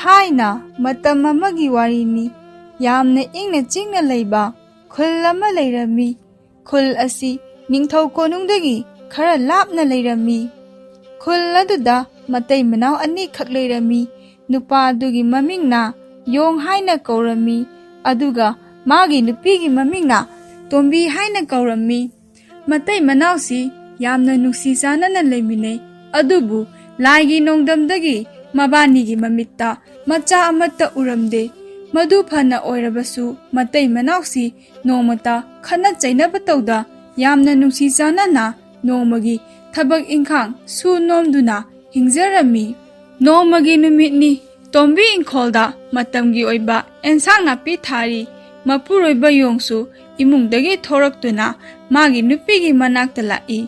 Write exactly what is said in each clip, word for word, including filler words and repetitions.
ꯊꯥꯏꯅ ꯃꯇꯝ ꯑꯃꯒꯤ ꯋꯥꯔꯤꯅꯤ꯫ ꯌꯥꯝꯅ ꯏꯪꯅ ꯆꯤꯛꯅ ꯂꯩꯕ ꯈꯨꯜ ꯑꯃ ꯂꯩꯔꯝꯃꯤ꯫ ꯈꯨꯜ ꯑꯁꯤ ꯅꯤꯡꯊꯧ ꯀꯣꯅꯨꯡꯗꯒꯤ ꯈꯔ ꯂꯥꯞꯅ ꯂꯩꯔꯝꯃꯤ꯫ ꯈꯨꯜ ꯑꯗꯨꯗ ꯃꯇꯩ ꯃꯅꯥꯎ ꯑꯅꯤꯈꯛ ꯂꯩꯔꯝꯃꯤ꯫ ꯅꯨꯄꯥ ꯑꯗꯨꯒꯤ ꯃꯃꯤꯡꯅ ꯌꯣꯡ ꯍꯥꯏꯅ ꯀꯧꯔꯝꯃꯤ, ꯑꯗꯨꯒ ꯃꯥꯒꯤ ꯅꯨꯄꯤꯒꯤ ꯃꯃꯤꯡꯅ ꯇꯣꯝꯕꯤ ꯍꯥꯏꯅ ꯀꯧꯔꯝꯃꯤ꯫ ꯃꯇꯩ ꯃꯅꯥꯎꯁꯤ ꯌꯥꯝꯅ ꯅꯨꯡꯁꯤ ꯆꯥꯟꯅꯅ ꯂꯩꯃꯤꯟꯅꯩ꯫ ꯑꯗꯨꯕꯨ ꯂꯥꯏꯒꯤ ꯅꯣꯡꯗꯝꯗꯒꯤ ꯃꯕꯥꯅꯤꯒꯤ ꯃꯃꯤꯠꯇ ꯃꯆꯥ ꯑꯃꯠꯇ ꯎꯔꯝꯗꯦ꯫ ꯃꯗꯨ ꯐꯅ ꯑꯣꯏꯔꯕꯁꯨ, ꯃꯇꯩ ꯃꯅꯥꯎꯁꯤ ꯅꯣꯡꯃꯇ ꯈꯠꯅ ꯆꯩꯅꯕ ꯇꯧꯗ, ꯌꯥꯝꯅ ꯅꯨꯡꯁꯤ ꯆꯥꯟꯅꯅ ꯅꯣꯡꯃꯒꯤ ꯊꯕꯛ ꯏꯪꯈꯥꯡ ꯁꯨ ꯅꯣꯝꯗꯨꯅ ꯍꯤꯡꯖꯔꯝꯃꯤ꯫ ꯅꯣꯡꯃꯒꯤ ꯅꯨꯃꯤꯠꯅꯤ꯫ ꯇꯣꯝꯕꯤ ꯏꯪꯈꯣꯜꯗ ꯃꯇꯝꯒꯤ ꯑꯣꯏꯕ ꯑꯦꯟꯁꯥꯡ ꯅꯥꯄꯤ ꯊꯥꯔꯤ꯫ ꯃꯄꯨꯔꯣꯏꯕ ꯌꯣꯡꯁꯨ ꯏꯃꯨꯡꯗꯒꯤ ꯊꯣꯔꯛꯇꯨꯅ ꯃꯥꯒꯤ ꯅꯨꯄꯤꯒꯤ ꯃꯅꯥꯛꯇ ꯂꯥꯛꯏ꯫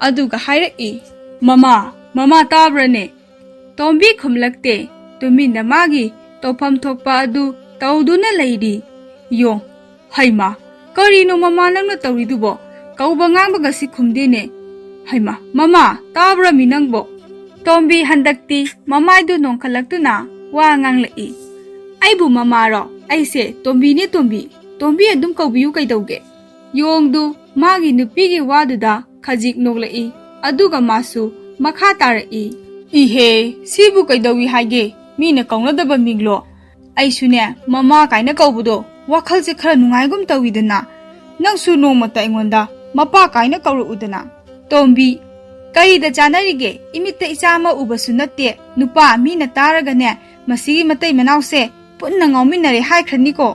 ꯑꯗꯨꯒ ꯍꯥꯏꯔꯛꯏ, "ꯃꯃꯥ, ꯃꯃꯥ ꯇꯥꯕ꯭ꯔꯅꯦ?" ꯇꯣꯝꯕꯤ ꯈꯨꯝꯂꯛꯇꯦ꯫ ꯇꯨꯃꯤꯟꯅ ꯃꯥꯒꯤ ꯇꯧꯐꯝ ꯊꯣꯛꯄ ꯑꯗꯨ ꯇꯧꯗꯨꯅ ꯂꯩꯔꯤ꯫ ꯌꯣꯡ, "ꯍꯩꯃꯥ, ꯀꯔꯤꯅꯣ ꯃꯃꯥ ꯅꯪꯅ ꯇꯧꯔꯤꯗꯨꯕꯣ? ꯀꯧꯕ ꯉꯥꯡꯕꯒꯁꯤ ꯈꯨꯝꯗꯦꯅꯦ꯫ ꯍꯩꯃꯥ, ꯃꯃꯥ, ꯇꯥꯕ꯭ꯔꯃꯤ ꯅꯪꯕꯣ?" ꯇꯣꯝꯕꯤ ꯍꯟꯗꯛꯇꯤ ꯃꯃꯥꯏꯗꯨ ꯅꯣꯡꯈꯠꯂꯛꯇꯨꯅ ꯋꯥ ꯉꯥꯡꯂꯛꯏ꯫ "ꯑꯩꯕꯨ ꯃꯃꯥꯔꯣ? ꯑꯩꯁꯦ ꯇꯣꯝꯕꯤꯅꯦ, ꯇꯣꯝꯕꯤ꯫ ꯇꯣꯝꯕꯤ ꯑꯗꯨꯝ ꯀꯧꯕꯤꯌꯨ ꯀꯩꯗꯧꯒꯦ?" ꯌꯣꯡꯗꯨ ꯃꯥꯒꯤ ꯅꯨꯄꯤꯒꯤ ꯋꯥꯗꯨꯗ ꯈꯖꯤꯛ ꯅꯣꯛꯂꯛꯏ꯫ ꯑꯗꯨꯒ ꯃꯥꯁꯨ ꯃꯈꯥ ꯇꯥꯔꯛꯏ, "ꯏꯍꯦ, ꯁꯤꯕꯨ ꯀꯩꯗꯧꯏ ꯍꯥꯏꯒꯦ? ꯃꯤꯅ ꯀꯧꯅꯗꯕ ꯃꯤꯡꯂꯣ? ꯑꯩꯁꯨꯅꯦ, ꯃꯃꯥ ꯀꯥꯏꯅ ꯀꯧꯕꯗꯣ ꯋꯥꯈꯜꯁꯦ ꯈꯔ ꯅꯨꯡꯉꯥꯏꯒꯨꯝ ꯇꯧꯏꯗꯅ꯫ ꯅꯪꯁꯨ ꯅꯣꯡꯃꯇ ꯑꯩꯉꯣꯟꯗ ꯃꯄꯥ ꯀꯥꯏꯅ ꯀꯧꯔꯛꯎꯗꯅ꯫" ꯇꯣꯝꯕꯤ, "ꯀꯔꯤꯗ ꯆꯥꯟꯅꯔꯤꯒꯦ? ꯏꯃꯤꯠꯇ ꯏꯆꯥ ꯑꯃ ꯎꯕꯁꯨ ꯅꯠꯇꯦ꯫ ꯅꯨꯄꯥ ꯃꯤꯅ ꯇꯥꯔꯒꯅꯦ, ꯃꯁꯤꯒꯤ ꯃꯇꯩ ꯃꯅꯥꯎꯁꯦ ꯄꯨꯟꯅ ꯉꯥꯎꯃꯤꯟꯅꯔꯦ ꯍꯥꯏꯈ꯭ꯔꯅꯤꯀꯣ꯫"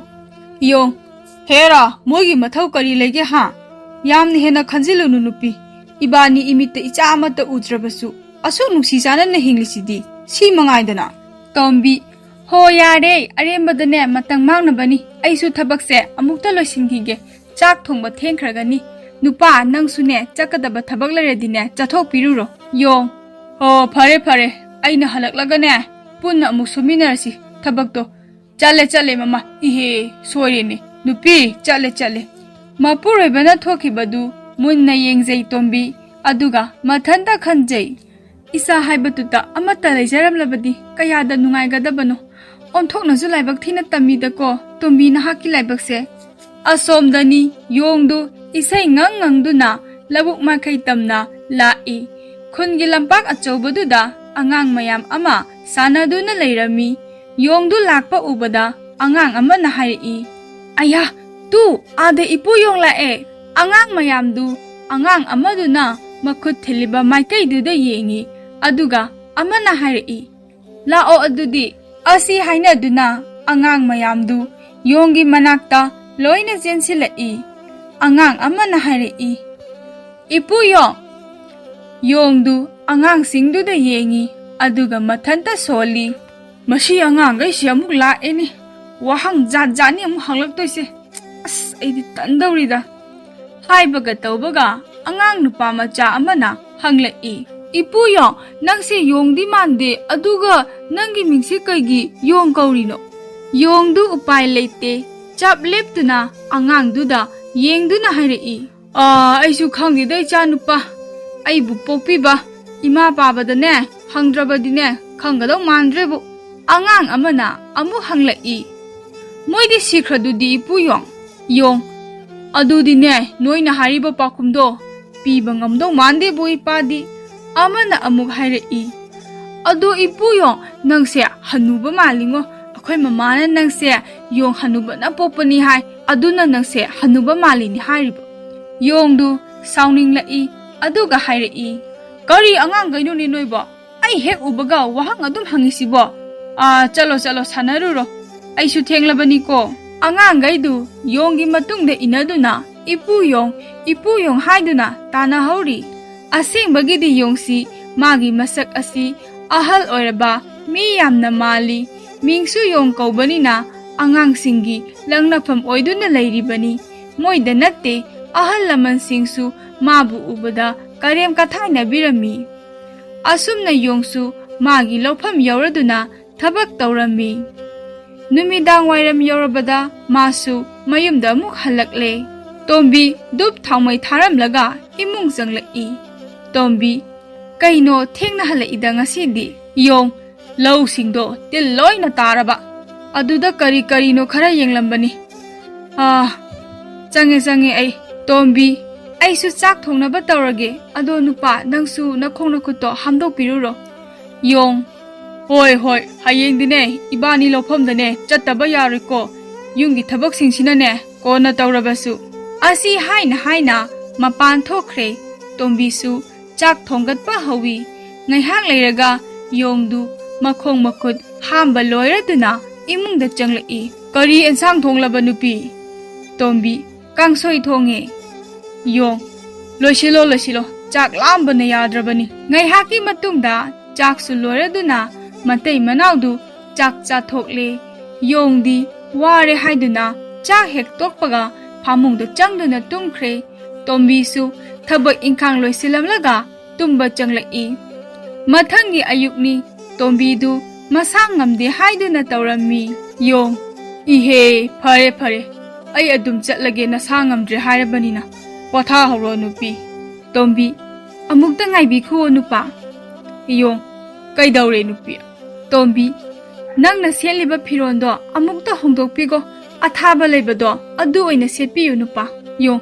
ꯌꯣꯡ, "ꯍꯦꯔꯥ, ꯃꯣꯏꯒꯤ ꯃꯊꯧ ꯀꯔꯤ ꯂꯩꯒꯦ ꯍꯥ? ꯌꯥꯝꯅ ꯍꯦꯟꯅ ꯈꯟꯖꯤꯜꯂꯨꯅꯨ ꯅꯨꯄꯤ꯫ ꯏꯕꯥꯅꯤ ꯏꯃꯤꯠꯇ ꯏꯆꯥ ꯑꯃꯠꯇ ꯎꯗ꯭ꯔꯕꯁꯨ ꯑꯁꯨꯛ ꯅꯨꯡꯁꯤ ꯆꯥꯟꯅꯅ ꯍꯤꯡꯂꯤꯁꯤꯗꯤ ꯁꯤ ꯃꯉꯥꯏꯗꯅ꯫" ꯇꯣꯝꯕꯤ, "ꯍꯣ ꯌꯥꯔꯦ, ꯑꯔꯦꯝꯕꯗꯅꯦ ꯃꯇꯝ ꯃꯥꯡꯅꯕꯅꯤ꯫ ꯑꯩꯁꯨ ꯊꯕꯛꯁꯦ ꯑꯃꯨꯛꯇ ꯂꯣꯏꯁꯤꯟꯈꯤꯒꯦ꯫ ꯆꯥꯛ ꯊꯣꯡꯕ ꯊꯦꯡꯈ꯭ꯔꯒꯅꯤ꯫ ꯅꯨꯄꯥ, ꯅꯪꯁꯨꯅꯦ ꯆꯠꯀꯗꯕ ꯊꯕꯛ ꯂꯩꯔꯗꯤꯅꯦ ꯆꯠꯊꯣꯛꯄꯤꯔꯨꯔꯣ꯫" ꯌꯣꯡ, "ꯍꯣ ꯐꯔꯦ ꯐꯔꯦ, ꯑꯩꯅ ꯍꯜꯂꯛꯂꯒꯅꯦ ꯄꯨꯟꯅ ꯑꯃꯨꯛ ꯁꯨꯃꯤꯟꯅꯔꯁꯤ ꯊꯕꯛꯇꯣ꯫" "ꯆꯠꯂꯦ ꯆꯠꯂꯦ ꯃꯃꯥ, ꯏꯍꯦ, ꯁꯣꯏꯔꯦꯅꯦ꯫ ꯅꯨꯄꯤ, ꯆꯠꯂꯦ ꯆꯠꯂꯦ꯫" ꯃꯄꯨꯔꯣꯏꯕꯅ ꯊꯣꯛꯈꯤꯕꯗꯨ ꯃꯨꯟꯅ ꯌꯦꯡꯖꯩ ꯇꯣꯝꯕꯤ, ꯑꯗꯨꯒ ꯃꯊꯟꯇ ꯈꯟꯖꯩ, "ꯏꯆꯥ ꯍꯥꯏꯕꯗꯨꯗ ꯑꯃꯠꯇ ꯂꯩꯖꯔꯝꯂꯕꯗꯤ ꯀꯌꯥꯗ ꯅꯨꯡꯉꯥꯏꯒꯗꯕꯅꯣ꯫ ꯑꯣꯟꯊꯣꯛꯅꯁꯨ ꯂꯥꯏꯕꯛ ꯊꯤꯅ ꯇꯝꯃꯤꯗꯀꯣ, ꯇꯣꯝꯕꯤ ꯅꯍꯥꯛꯀꯤ ꯂꯥꯏꯕꯛꯁꯦ꯫ ꯑꯁꯣꯝꯗꯅꯤ ꯌꯣꯡꯗꯨ ꯏꯁꯩ ꯉꯪ ꯉꯪꯗꯨꯅ ꯂꯧꯕꯨꯛ ꯃꯥꯏꯀꯩ ꯇꯝꯅ ꯂꯥꯛꯏ꯫ ꯈꯨꯟꯒꯤ ꯂꯝꯄꯥꯛ ꯑꯆꯧꯕꯗꯨꯗ ꯑꯉꯥꯡ ꯃꯌꯥꯝ ꯑꯃ ꯁꯥꯟꯅꯗꯨꯅ ꯂꯩꯔꯝꯃꯤ꯫ ꯌꯣꯡꯗꯨ ꯂꯥꯛꯄ ꯎꯕꯗ ꯑꯉꯥꯡ ꯑꯃꯅ ꯍꯥꯏꯔꯛꯏ, "ꯑꯌꯥ, ꯇꯨ, ꯑꯥꯗ ꯏꯄꯨ ꯌꯣꯡ ꯂꯥꯛꯑꯦ!" ꯑꯉꯥꯡ ꯃꯌꯥꯝꯗꯨ ꯑꯉꯥꯡ ꯑꯃꯗꯨꯅ ꯃꯈꯨꯠ ꯊꯤꯜꯂꯤꯕ ꯃꯥꯏꯀꯩꯗꯨꯗ ꯌꯦꯡꯉꯤ, ꯑꯗꯨꯒ ꯑꯃꯅ ꯍꯥꯏꯔꯛꯏ, "ꯂꯥꯛꯑꯣ ꯑꯗꯨꯗꯤ"꯫ ꯑꯁꯤ ꯍꯥꯏꯅꯗꯨꯅ ꯑꯉꯥꯡ ꯃꯌꯥꯝꯗꯨ ꯌꯣꯡꯒꯤ ꯃꯅꯥꯛꯇ ꯂꯣꯏꯅ ꯆꯦꯟꯁꯤꯜꯂꯛꯏ꯫ ꯑꯉꯥꯡ ꯑꯃꯅ ꯍꯥꯏꯔꯛꯏ, "ꯏꯄꯨ ꯌꯣꯡ!" ꯌꯣꯡꯗꯨ ꯑꯉꯥꯡꯁꯤꯡꯗꯨꯗ ꯌꯦꯡꯉꯤ, ꯑꯗꯨꯒ ꯃꯊꯟꯇ ꯁꯣꯜꯂꯤ꯫ "ꯃꯁꯤ ꯑꯉꯥꯡꯈꯩꯁꯤ ꯑꯃꯨꯛ ꯂꯥꯛꯑꯦꯅꯦ, ꯋꯥꯍꯪ ꯖꯥꯠ ꯖꯥꯠꯅꯤ ꯑꯃꯨꯛ ꯍꯪꯂꯛꯇꯣꯏꯁꯦ꯫ ꯑꯁ, ꯑꯩꯗꯤ ꯇꯟꯗꯧꯔꯤꯗ"꯫ ꯍꯥꯏꯕꯒ ꯇꯧꯕꯒ ꯑꯉꯥꯡ ꯅꯨꯄꯥ ꯃꯆꯥ ꯑꯃꯅ ꯍꯪꯂꯛꯏ, "ꯏꯄꯨ ꯌꯣꯡ, ꯅꯪꯁꯦ ꯌꯣꯡꯗꯤ ꯃꯥꯟꯗꯦ, ꯑꯗꯨꯒ ꯅꯪꯒꯤ ꯃꯤꯡꯁꯦ ꯀꯩꯒꯤ ꯌꯣꯡ ꯀꯧꯔꯤꯅꯣ?" ꯌꯣꯡꯗꯨ ꯎꯄꯥꯏ ꯂꯩꯇꯦ, ꯆꯞ ꯂꯦꯞꯇꯨꯅ ꯑꯉꯥꯡꯗꯨꯗ ꯌꯦꯡꯗꯨꯅ ꯍꯥꯏꯔꯛꯏ, "ꯑꯥ, ꯑꯩꯁꯨ ꯈꯪꯗꯦꯗ, ꯏꯆꯥ ꯅꯨꯄꯥ꯫ ꯑꯩꯕꯨ ꯄꯣꯛꯄꯤꯕ ꯏꯃꯥ ꯄꯥꯕꯗꯅꯦ ꯍꯪꯗ꯭ꯔꯕꯗꯤꯅꯦ ꯈꯪꯒꯗꯧ ꯃꯥꯟꯗ꯭ꯔꯦꯕꯨ"꯫ ꯑꯉꯥꯡ ꯑꯃꯅ ꯑꯃꯨꯛ ꯍꯪꯂꯛꯏ, "ꯃꯣꯏꯗꯤ ꯁꯤꯈ꯭ꯔꯗꯨꯗꯤ, ꯏꯄꯨ ꯌꯣꯡ?" ꯌꯣꯡ, "ꯑꯗꯨꯗꯤꯅꯦ, ꯅꯣꯏꯅ ꯍꯥꯏꯔꯤꯕ ꯄꯥꯎꯈꯨꯝꯗꯣ ꯄꯤꯕ ꯉꯝꯗꯧ ꯃꯥꯟꯗꯦꯕꯨ, ꯏꯄꯥꯗꯤ"꯫ ꯑꯃꯅ ꯑꯃꯨꯛ ꯍꯥꯏꯔꯛꯏ, "ꯑꯗꯣ ꯏꯄꯨ ꯌꯣꯡ, ꯅꯪꯁꯦ ꯍꯅꯨꯕ ꯃꯥꯜꯂꯤꯉꯣ꯫ ꯑꯩꯈꯣꯏ ꯃꯃꯥꯅ ꯅꯪꯁꯦ ꯌꯣꯡ ꯍꯅꯨꯕꯅ ꯄꯣꯛꯄꯅꯤ ꯍꯥꯏ, ꯑꯗꯨꯅ ꯅꯪꯁꯦ ꯍꯅꯨꯕ ꯃꯥꯜꯂꯤꯅꯤ ꯍꯥꯏꯔꯤꯕ"꯫ ꯌꯣꯡꯗꯨ ꯁꯥꯎꯅꯤꯡꯂꯛꯏ, ꯑꯗꯨꯒ ꯍꯥꯏꯔꯛꯏ, "ꯀꯔꯤ ꯑꯉꯥꯡꯈꯩꯅꯣꯅꯦ ꯅꯣꯏꯕꯣ? ꯑꯩ ꯍꯦꯛ ꯎꯕꯒ ꯋꯥꯍꯪ ꯑꯗꯨꯝ ꯍꯪꯉꯤꯁꯤꯕꯣ? ꯑꯥ, ꯆꯠꯂꯣ, ꯆꯠꯂꯣ, ꯁꯥꯟꯅꯔꯨꯔꯣ꯫ ꯑꯩꯁꯨ ꯊꯦꯡꯂꯕꯅꯤꯀꯣ"꯫ ꯑꯉꯥꯡꯈꯩꯗꯨ ꯌꯣꯡꯒꯤ ꯃꯇꯨꯡꯗ ꯏꯟꯅꯗꯨꯅ "ꯏꯄꯨ ꯌꯣꯡ, ꯏꯄꯨ ꯌꯣꯡ" ꯍꯥꯏꯗꯨꯅ ꯇꯥꯟꯅꯍꯧꯔꯤ꯫ ꯑꯁꯦꯡꯕꯒꯤꯗꯤ ꯌꯣꯡꯁꯤ ꯃꯥꯒꯤ ꯃꯁꯛ ꯑꯁꯤ ꯑꯍꯜ ꯑꯣꯏꯔꯕ ꯃꯤ ꯌꯥꯝꯅ ꯃꯥꯜꯂꯤ꯫ ꯃꯤꯡꯁꯨ ꯌꯣꯡ ꯀꯧꯕꯅꯤꯅ ꯑꯉꯥꯡꯁꯤꯡꯒꯤ ꯂꯛꯅꯐꯝ ꯑꯣꯏꯗꯨꯅ ꯂꯩꯔꯤꯕꯅꯤ꯫ ꯃꯣꯏꯗ ꯅꯠꯇꯦ, ꯑꯍꯜ ꯂꯃꯟꯁꯤꯡꯁꯨ ꯃꯥꯕꯨ ꯎꯕꯗ ꯀꯔꯦꯝ ꯀꯊꯥꯏꯅꯕꯤꯔꯝꯃꯤ꯫ ꯑꯁꯨꯝꯅ ꯌꯣꯡꯁꯨ ꯃꯥꯒꯤ ꯂꯧꯐꯝ ꯌꯧꯔꯗꯨꯅ ꯊꯕꯛ ꯇꯧꯔꯝꯃꯤ꯫ ꯅꯨꯃꯤꯗꯥꯡ ꯋꯥꯏꯔꯝ ꯌꯧꯔꯕꯗ ꯃꯥꯁꯨ ꯃꯌꯨꯝꯗ ꯑꯃꯨꯛ ꯍꯜꯂꯛꯂꯦ꯫ ꯇꯣꯝꯕꯤ ꯙꯨꯞ ꯊꯥꯎꯃꯩ ꯊꯥꯔꯝꯂꯒ ꯏꯃꯨꯡ ꯆꯪꯂꯛꯏ꯫ ꯇꯣꯝꯕꯤ, "ꯀꯩꯅꯣ ꯊꯦꯡꯅ ꯍꯜꯂꯛꯏꯗ ꯉꯁꯤꯗꯤ?" ꯌꯣꯡ, ꯂꯧꯁꯤꯡꯗꯣ ꯇꯤꯜ ꯂꯣꯏꯅ ꯇꯥꯔꯕ꯫ ꯑꯗꯨꯗ ꯀꯔꯤ ꯀꯔꯤꯅꯣ ꯈꯔ ꯌꯦꯡꯂꯝꯕꯅꯤ꯫ ꯑꯥ, ꯆꯪꯉꯦ, ꯆꯪꯉꯦ ꯑꯩ꯫ ꯇꯣꯝꯕꯤ, ꯑꯩꯁꯨ ꯆꯥꯛ ꯊꯣꯡꯅꯕ ꯇꯧꯔꯒꯦ꯫ ꯑꯗꯣ ꯅꯨꯄꯥ, ꯅꯪꯁꯨ ꯅꯈꯣꯡ ꯅꯈꯨꯠꯇꯣ ꯍꯥꯝꯗꯣꯛꯄꯤꯔꯨꯔꯣ꯫ ꯌꯣꯡ, ꯍꯣꯏ, ꯍꯣꯏ, ꯍꯌꯦꯡꯗꯤꯅꯦ ꯏꯕꯥꯅꯤ ꯂꯧꯐꯝꯗꯅꯦ ꯆꯠꯇꯕ ꯌꯥꯔꯣꯏꯀꯣ꯫ ꯌꯨꯝꯒꯤ ꯊꯕꯛꯁꯤꯡꯁꯤꯅꯅꯦ ꯀꯣꯟꯅ ꯇꯧꯔꯕꯁꯨ꯫ ꯑꯁꯤ ꯍꯥꯏꯅ ꯍꯥꯏꯅ ꯃꯄꯥꯟ ꯊꯣꯛꯈ꯭ꯔꯦ꯫ ꯇꯣꯝꯕꯤꯁꯨ ꯆꯥꯛ ꯊꯣꯡꯒꯠꯄ ꯍꯧꯏ꯫ ꯉꯥꯏꯍꯥꯛ ꯂꯩꯔꯒ ꯌꯣꯡꯗꯨ ꯃꯈꯣꯡ ꯃꯈꯨꯠ ꯍꯥꯝꯕ ꯂꯣꯏꯔꯗꯨꯅ ꯏꯃꯨꯡꯗ ꯆꯪꯂꯛꯏ꯫ "ꯀꯔꯤ ꯑꯦꯟꯁꯥꯡ ꯊꯣꯡꯂꯕ ꯅꯨꯄꯤ?" ꯇꯣꯝꯕꯤ, "ꯀꯥꯡꯁꯣꯏ ꯊꯣꯡꯉꯦ꯫" ꯌꯣꯡ, "ꯂꯣꯏꯁꯤꯜꯂꯣ, ꯂꯣꯏꯁꯤꯜꯂꯣ, ꯆꯥꯛ ꯂꯥꯝꯕꯅ ꯌꯥꯗ꯭ꯔꯕꯅꯤ꯫" ꯉꯥꯏꯍꯥꯛꯀꯤ ꯃꯇꯨꯡꯗ ꯆꯥꯛꯁꯨ ꯂꯣꯏꯔꯗꯨꯅ ꯃꯇꯩ ꯃꯅꯥꯎꯗꯨ ꯆꯥꯛ ꯆꯥꯊꯣꯛꯂꯦ꯫ ꯌꯣꯡꯗꯤ ꯋꯥꯔꯦ ꯍꯥꯏꯗꯨꯅ ꯆꯥꯛ ꯍꯦꯛ ꯇꯣꯛꯄꯒ ꯐꯃꯨꯡꯗ ꯆꯪꯗꯨꯅ ꯇꯨꯝꯈ꯭ꯔꯦ꯫ ꯇꯣꯝꯕꯤꯁꯨ ꯊꯕꯛ ꯏꯪꯈꯥꯡ ꯂꯣꯏꯁꯤꯜꯂꯝꯂꯒ ꯇꯨꯝꯕ ꯆꯪꯂꯛꯏ꯫ ꯃꯊꯪꯒꯤ ꯑꯌꯨꯛꯅꯤ꯫ ꯇꯣꯝꯕꯤꯗꯨ ꯃꯁꯥ ꯉꯝꯗꯦ ꯍꯥꯏꯗꯨꯅ ꯇꯧꯔꯝꯃꯤ꯫ ꯌꯣꯡ, "ꯏꯍꯦ, ꯐꯔꯦ, ꯐꯔꯦ, ꯑꯩ ꯑꯗꯨꯝ ꯆꯠꯂꯒꯦ, ꯅꯁꯥ ꯉꯝꯗ꯭ꯔꯦ ꯍꯥꯏꯔꯕꯅꯤꯅ꯫ ꯄꯣꯊꯥꯍꯧꯔꯣ ꯅꯨꯄꯤ꯫" ꯇꯣꯝꯕꯤ, "ꯑꯃꯨꯛꯇ ꯉꯥꯏꯕꯤꯈꯨꯑꯣ ꯅꯨꯄꯥ꯫" ꯌꯣꯡ, "ꯀꯩꯗꯧꯔꯦ ꯅꯨꯄꯤ?" ꯇꯣꯝꯕꯤ, "ꯅꯪꯅ ꯁꯦꯠꯂꯤꯕ ꯐꯤꯔꯣꯟꯗꯣ ꯑꯃꯨꯛꯇ ꯍꯣꯡꯗꯣꯛꯄꯤꯒꯣ, ꯑꯊꯥꯕ ꯂꯩꯕꯗꯣ ꯑꯗꯨ ꯑꯣꯏꯅ ꯁꯦꯠꯄꯤꯌꯨ ꯅꯨꯄꯥ꯫" ꯌꯣꯡ,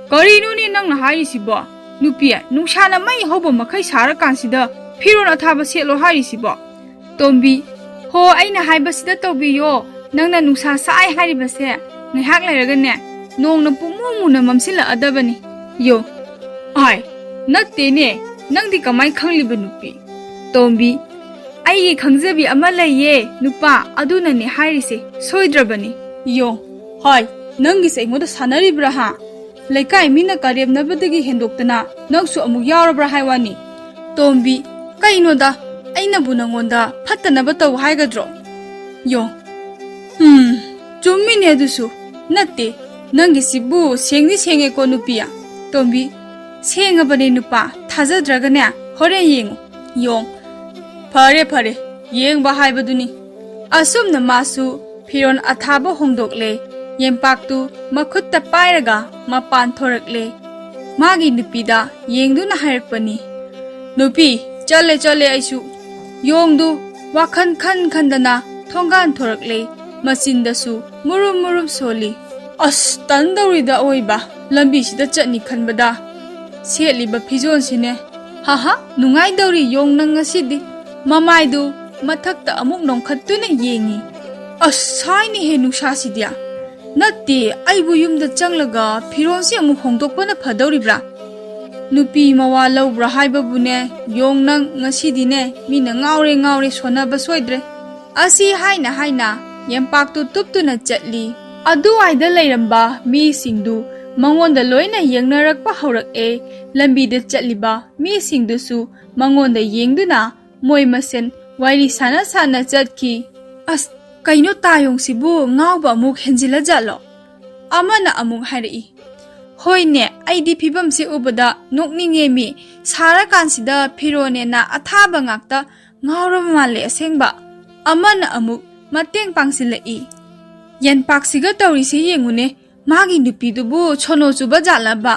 "ꯀꯔꯤꯅꯣꯅꯦ ꯅꯪꯅ ꯍꯥꯏꯔꯤꯁꯤꯕꯣ? ꯅꯨꯄꯤ, ꯅꯨꯡꯁꯥꯅ ꯃꯩ ꯍꯧꯕ ꯃꯈꯩ ꯁꯥꯔꯀꯥꯟꯁꯤꯗ ꯐꯤꯔꯣꯟ ꯑꯊꯥꯕ ꯁꯦꯠꯂꯣ ꯍꯥꯏꯔꯤꯁꯤꯕꯣ?" ꯇꯣꯝꯕꯤ, "ꯍꯣ, ꯑꯩꯅ ꯍꯥꯏꯕꯁꯤꯗ ꯇꯧꯕꯤꯌꯣ꯫ ꯅꯪꯅ ꯅꯨꯡꯁꯥ ꯁꯥꯏ ꯍꯥꯏꯔꯤꯕꯁꯦ ꯉꯥꯏꯍꯥꯛ ꯂꯩꯔꯒꯅꯦ ꯅꯣꯡꯅ ꯄꯨꯡꯃꯨ ꯃꯨꯅ ꯃꯝꯁꯤꯜꯂꯛꯑꯗꯕꯅꯤ꯫" ꯌꯣꯡ, "ꯑꯥꯏ, ꯅꯠꯇꯦꯅꯦ, ꯅꯪꯗꯤ ꯀꯃꯥꯏ ꯈꯪꯂꯤꯕ ꯅꯨꯄꯤ?" ꯇꯣꯝꯕꯤ, "ꯑꯩꯒꯤ ꯈꯪꯖꯕꯤ ꯑꯃ ꯂꯩꯌꯦ ꯅꯨꯄꯥ, ꯑꯗꯨꯅꯅꯦ ꯍꯥꯏꯔꯤꯁꯦ, ꯁꯣꯏꯗ꯭ꯔꯕꯅꯤ꯫" ꯌꯣꯡ, "ꯍꯥꯏ, ꯅꯪꯒꯤꯁꯦ ꯑꯩꯉꯣꯟꯗ ꯁꯥꯟꯅꯔꯤꯕ꯭ꯔꯥ ꯍꯥ? ꯂꯩꯀꯥꯏ ꯃꯤꯅ ꯀꯔꯦꯝꯅꯕꯗꯒꯤ ꯍꯦꯟꯗꯣꯛꯇꯅ ꯅꯪꯁꯨ ꯑꯃꯨꯛ ꯌꯥꯎꯔꯕ꯭ꯔꯥ ꯍꯥꯏ ꯋꯥꯅꯤ?" ꯇꯣꯝꯕꯤ, "ꯀꯩꯅꯣꯗ, ꯑꯩꯅꯕꯨ ꯅꯪꯉꯣꯟꯗ ꯐꯠꯇꯅꯕ ꯇꯧ ꯍꯥꯏꯒꯗ꯭ꯔꯣ?" ꯌꯣꯡ, "ꯎꯝ, ꯆꯨꯝꯃꯤꯅꯦ ꯑꯗꯨꯁꯨ꯫ ꯅꯠꯇꯦ, ꯅꯪꯒꯤꯁꯤꯕꯨ ꯁꯦꯡꯗꯤ ꯁꯦꯡꯉꯦꯀꯣ ꯅꯨꯄꯤ꯫" ꯇꯣꯝꯕꯤ, "ꯁꯦꯡꯉꯕꯅꯦ ꯅꯨꯄꯥ, ꯊꯥꯖꯗ꯭ꯔꯒꯅꯦ ꯍꯣꯔꯦꯟ ꯌꯦꯡꯉꯨ꯫" ꯌꯣꯡ, "ꯐꯔꯦ, ꯐꯔꯦ, ꯌꯦꯡꯕ ꯍꯥꯏꯕꯗꯨꯅꯤ꯫" ꯑꯁꯨꯝꯅ ꯃꯥꯁꯨ ꯐꯤꯔꯣꯜ ꯑꯊꯥꯕ ꯍꯣꯡꯗꯣꯛꯂꯦ, ꯌꯦꯝꯄꯥꯛꯇꯨ ꯃꯈꯨꯠꯇ ꯄꯥꯏꯔꯒ ꯃꯄꯥꯟ ꯊꯣꯔꯛꯂꯦ꯫ ꯃꯥꯒꯤ ꯅꯨꯄꯤꯗ ꯌꯦꯡꯗꯨꯅ ꯍꯥꯏꯔꯛꯄꯅꯤ, "ꯅꯨꯄꯤ, ꯆꯠꯂꯦ, ꯆꯠꯂꯦ ꯑꯩꯁꯨ꯫ ꯌꯣꯡꯗꯨ ꯋꯥꯈꯜ ꯈꯟ ꯈꯟꯗꯅ ꯊꯣꯡꯒꯥꯟ ꯊꯣꯔꯛꯂꯦ꯫ ꯃꯆꯤꯟꯗꯁꯨ ꯃꯨꯔꯨꯝ ꯃꯨꯔꯨꯝ ꯁꯣꯜꯂꯤ꯫ "ꯑꯁ, ꯇꯟꯗꯧꯔꯤꯗ ꯑꯑꯣꯏꯕ꯫ ꯂꯝꯕꯤꯁꯤꯗ ꯆꯠꯅꯤ ꯈꯟꯕꯗ ꯁꯦꯠꯂꯤꯕ ꯐꯤꯖꯣꯜꯁꯤꯅꯦ꯫ ꯍꯥꯍꯥ, ꯅꯨꯡꯉꯥꯏꯗꯧꯔꯤ ꯌꯣꯡ ꯅꯪ ꯉꯁꯤꯗꯤ꯫" ꯃꯃꯥꯏꯗꯨ ꯃꯊꯛꯇ ꯑꯃꯨꯛ ꯅꯣꯡꯈꯠꯇꯨꯅ ꯌꯦꯡꯉꯤ꯫ "ꯑꯁ, ꯁꯥꯏꯅꯦꯍꯦ ꯅꯨꯡꯁꯥꯁꯤꯗꯤ꯫ ꯅꯠꯇꯦ, ꯑꯩꯕꯨ ꯌꯨꯝꯗ ꯆꯪꯂꯒ ꯐꯤꯔꯣꯜꯁꯤ ꯑꯃꯨꯛ ꯍꯣꯡꯗꯣꯛꯄꯅ ꯐꯗꯧꯔꯤꯕ꯭ꯔꯥ? ꯅꯨꯄꯤ ꯃꯋꯥ ꯂꯧꯕ꯭ꯔꯥ ꯍꯥꯏꯕꯕꯨꯅꯦ, ꯌꯣꯡ ꯅꯪ ꯉꯁꯤꯗꯤꯅꯦ ꯃꯤꯅ ꯉꯥꯎꯔꯦ ꯉꯥꯎꯔꯦ ꯁꯣꯟꯅꯕ ꯁꯣꯏꯗ꯭ꯔꯦ꯫" ꯑꯁꯤ ꯍꯥꯏꯅ ꯍꯥꯏꯅ ꯌꯦꯝꯄꯥꯛꯇꯨ ꯇꯨꯞꯇꯨꯅ ꯆꯠꯂꯤ꯫ ꯑꯗꯨꯋꯥꯏꯗ ꯂꯩꯔꯝꯕ ꯃꯤꯁꯤꯡꯗꯨ ꯃꯉꯣꯟꯗ ꯂꯣꯏꯅ ꯌꯦꯡꯅꯔꯛꯄ ꯍꯧꯔꯛꯑꯦ꯫ ꯂꯝꯕꯤꯗ ꯆꯠꯂꯤꯕ ꯃꯤꯁꯤꯡꯗꯨꯁꯨ ꯃꯉꯣꯟꯗ ꯌꯦꯡꯗꯨꯅ ꯃꯣꯏ ꯃꯁꯦꯟ ꯋꯥꯔꯤ ꯁꯥꯟꯅ ꯁꯥꯟꯅ ꯆꯠꯈꯤ꯫ "ꯑꯁ, ꯀꯩꯅꯣ ꯇꯥꯌꯣꯡꯁꯤꯕꯨ ꯉꯥꯎꯕ ꯑꯃꯨꯛ ꯍꯦꯟꯖꯤꯜꯂꯖꯥꯠꯂꯣ?" ꯑꯃꯅ ꯑꯃꯨꯛ ꯍꯥꯏꯔꯛꯏ꯫ "ꯍꯣꯏꯅꯦ, ꯑꯩꯗꯤ ꯐꯤꯕꯝꯁꯤ ꯎꯕꯗ ꯅꯣꯛꯅꯤꯡꯉꯦ ꯃꯤ꯫ ꯁꯥꯔꯀꯥꯟꯁꯤꯗ ꯐꯤꯔꯣꯅꯦꯅ ꯑꯊꯥꯕ ꯉꯥꯛꯇ ꯉꯥꯎꯔꯕ ꯃꯥꯜꯂꯦ ꯑꯁꯦꯡꯕ꯫" ꯑꯃꯅ ꯑꯃꯨꯛ ꯃꯇꯦꯡ ꯄꯥꯡꯁꯤꯜꯂꯛꯏ꯫ "ꯌꯦꯟꯄꯥꯛꯁꯤꯒ ꯇꯧꯔꯤꯁꯤ ꯌꯦꯡꯉꯨꯅꯦ, ꯃꯥꯒꯤ ꯅꯨꯄꯤꯗꯨꯕꯨ ꯁꯣꯅꯣ ꯆꯨꯕ ꯖꯥꯠꯂꯕ?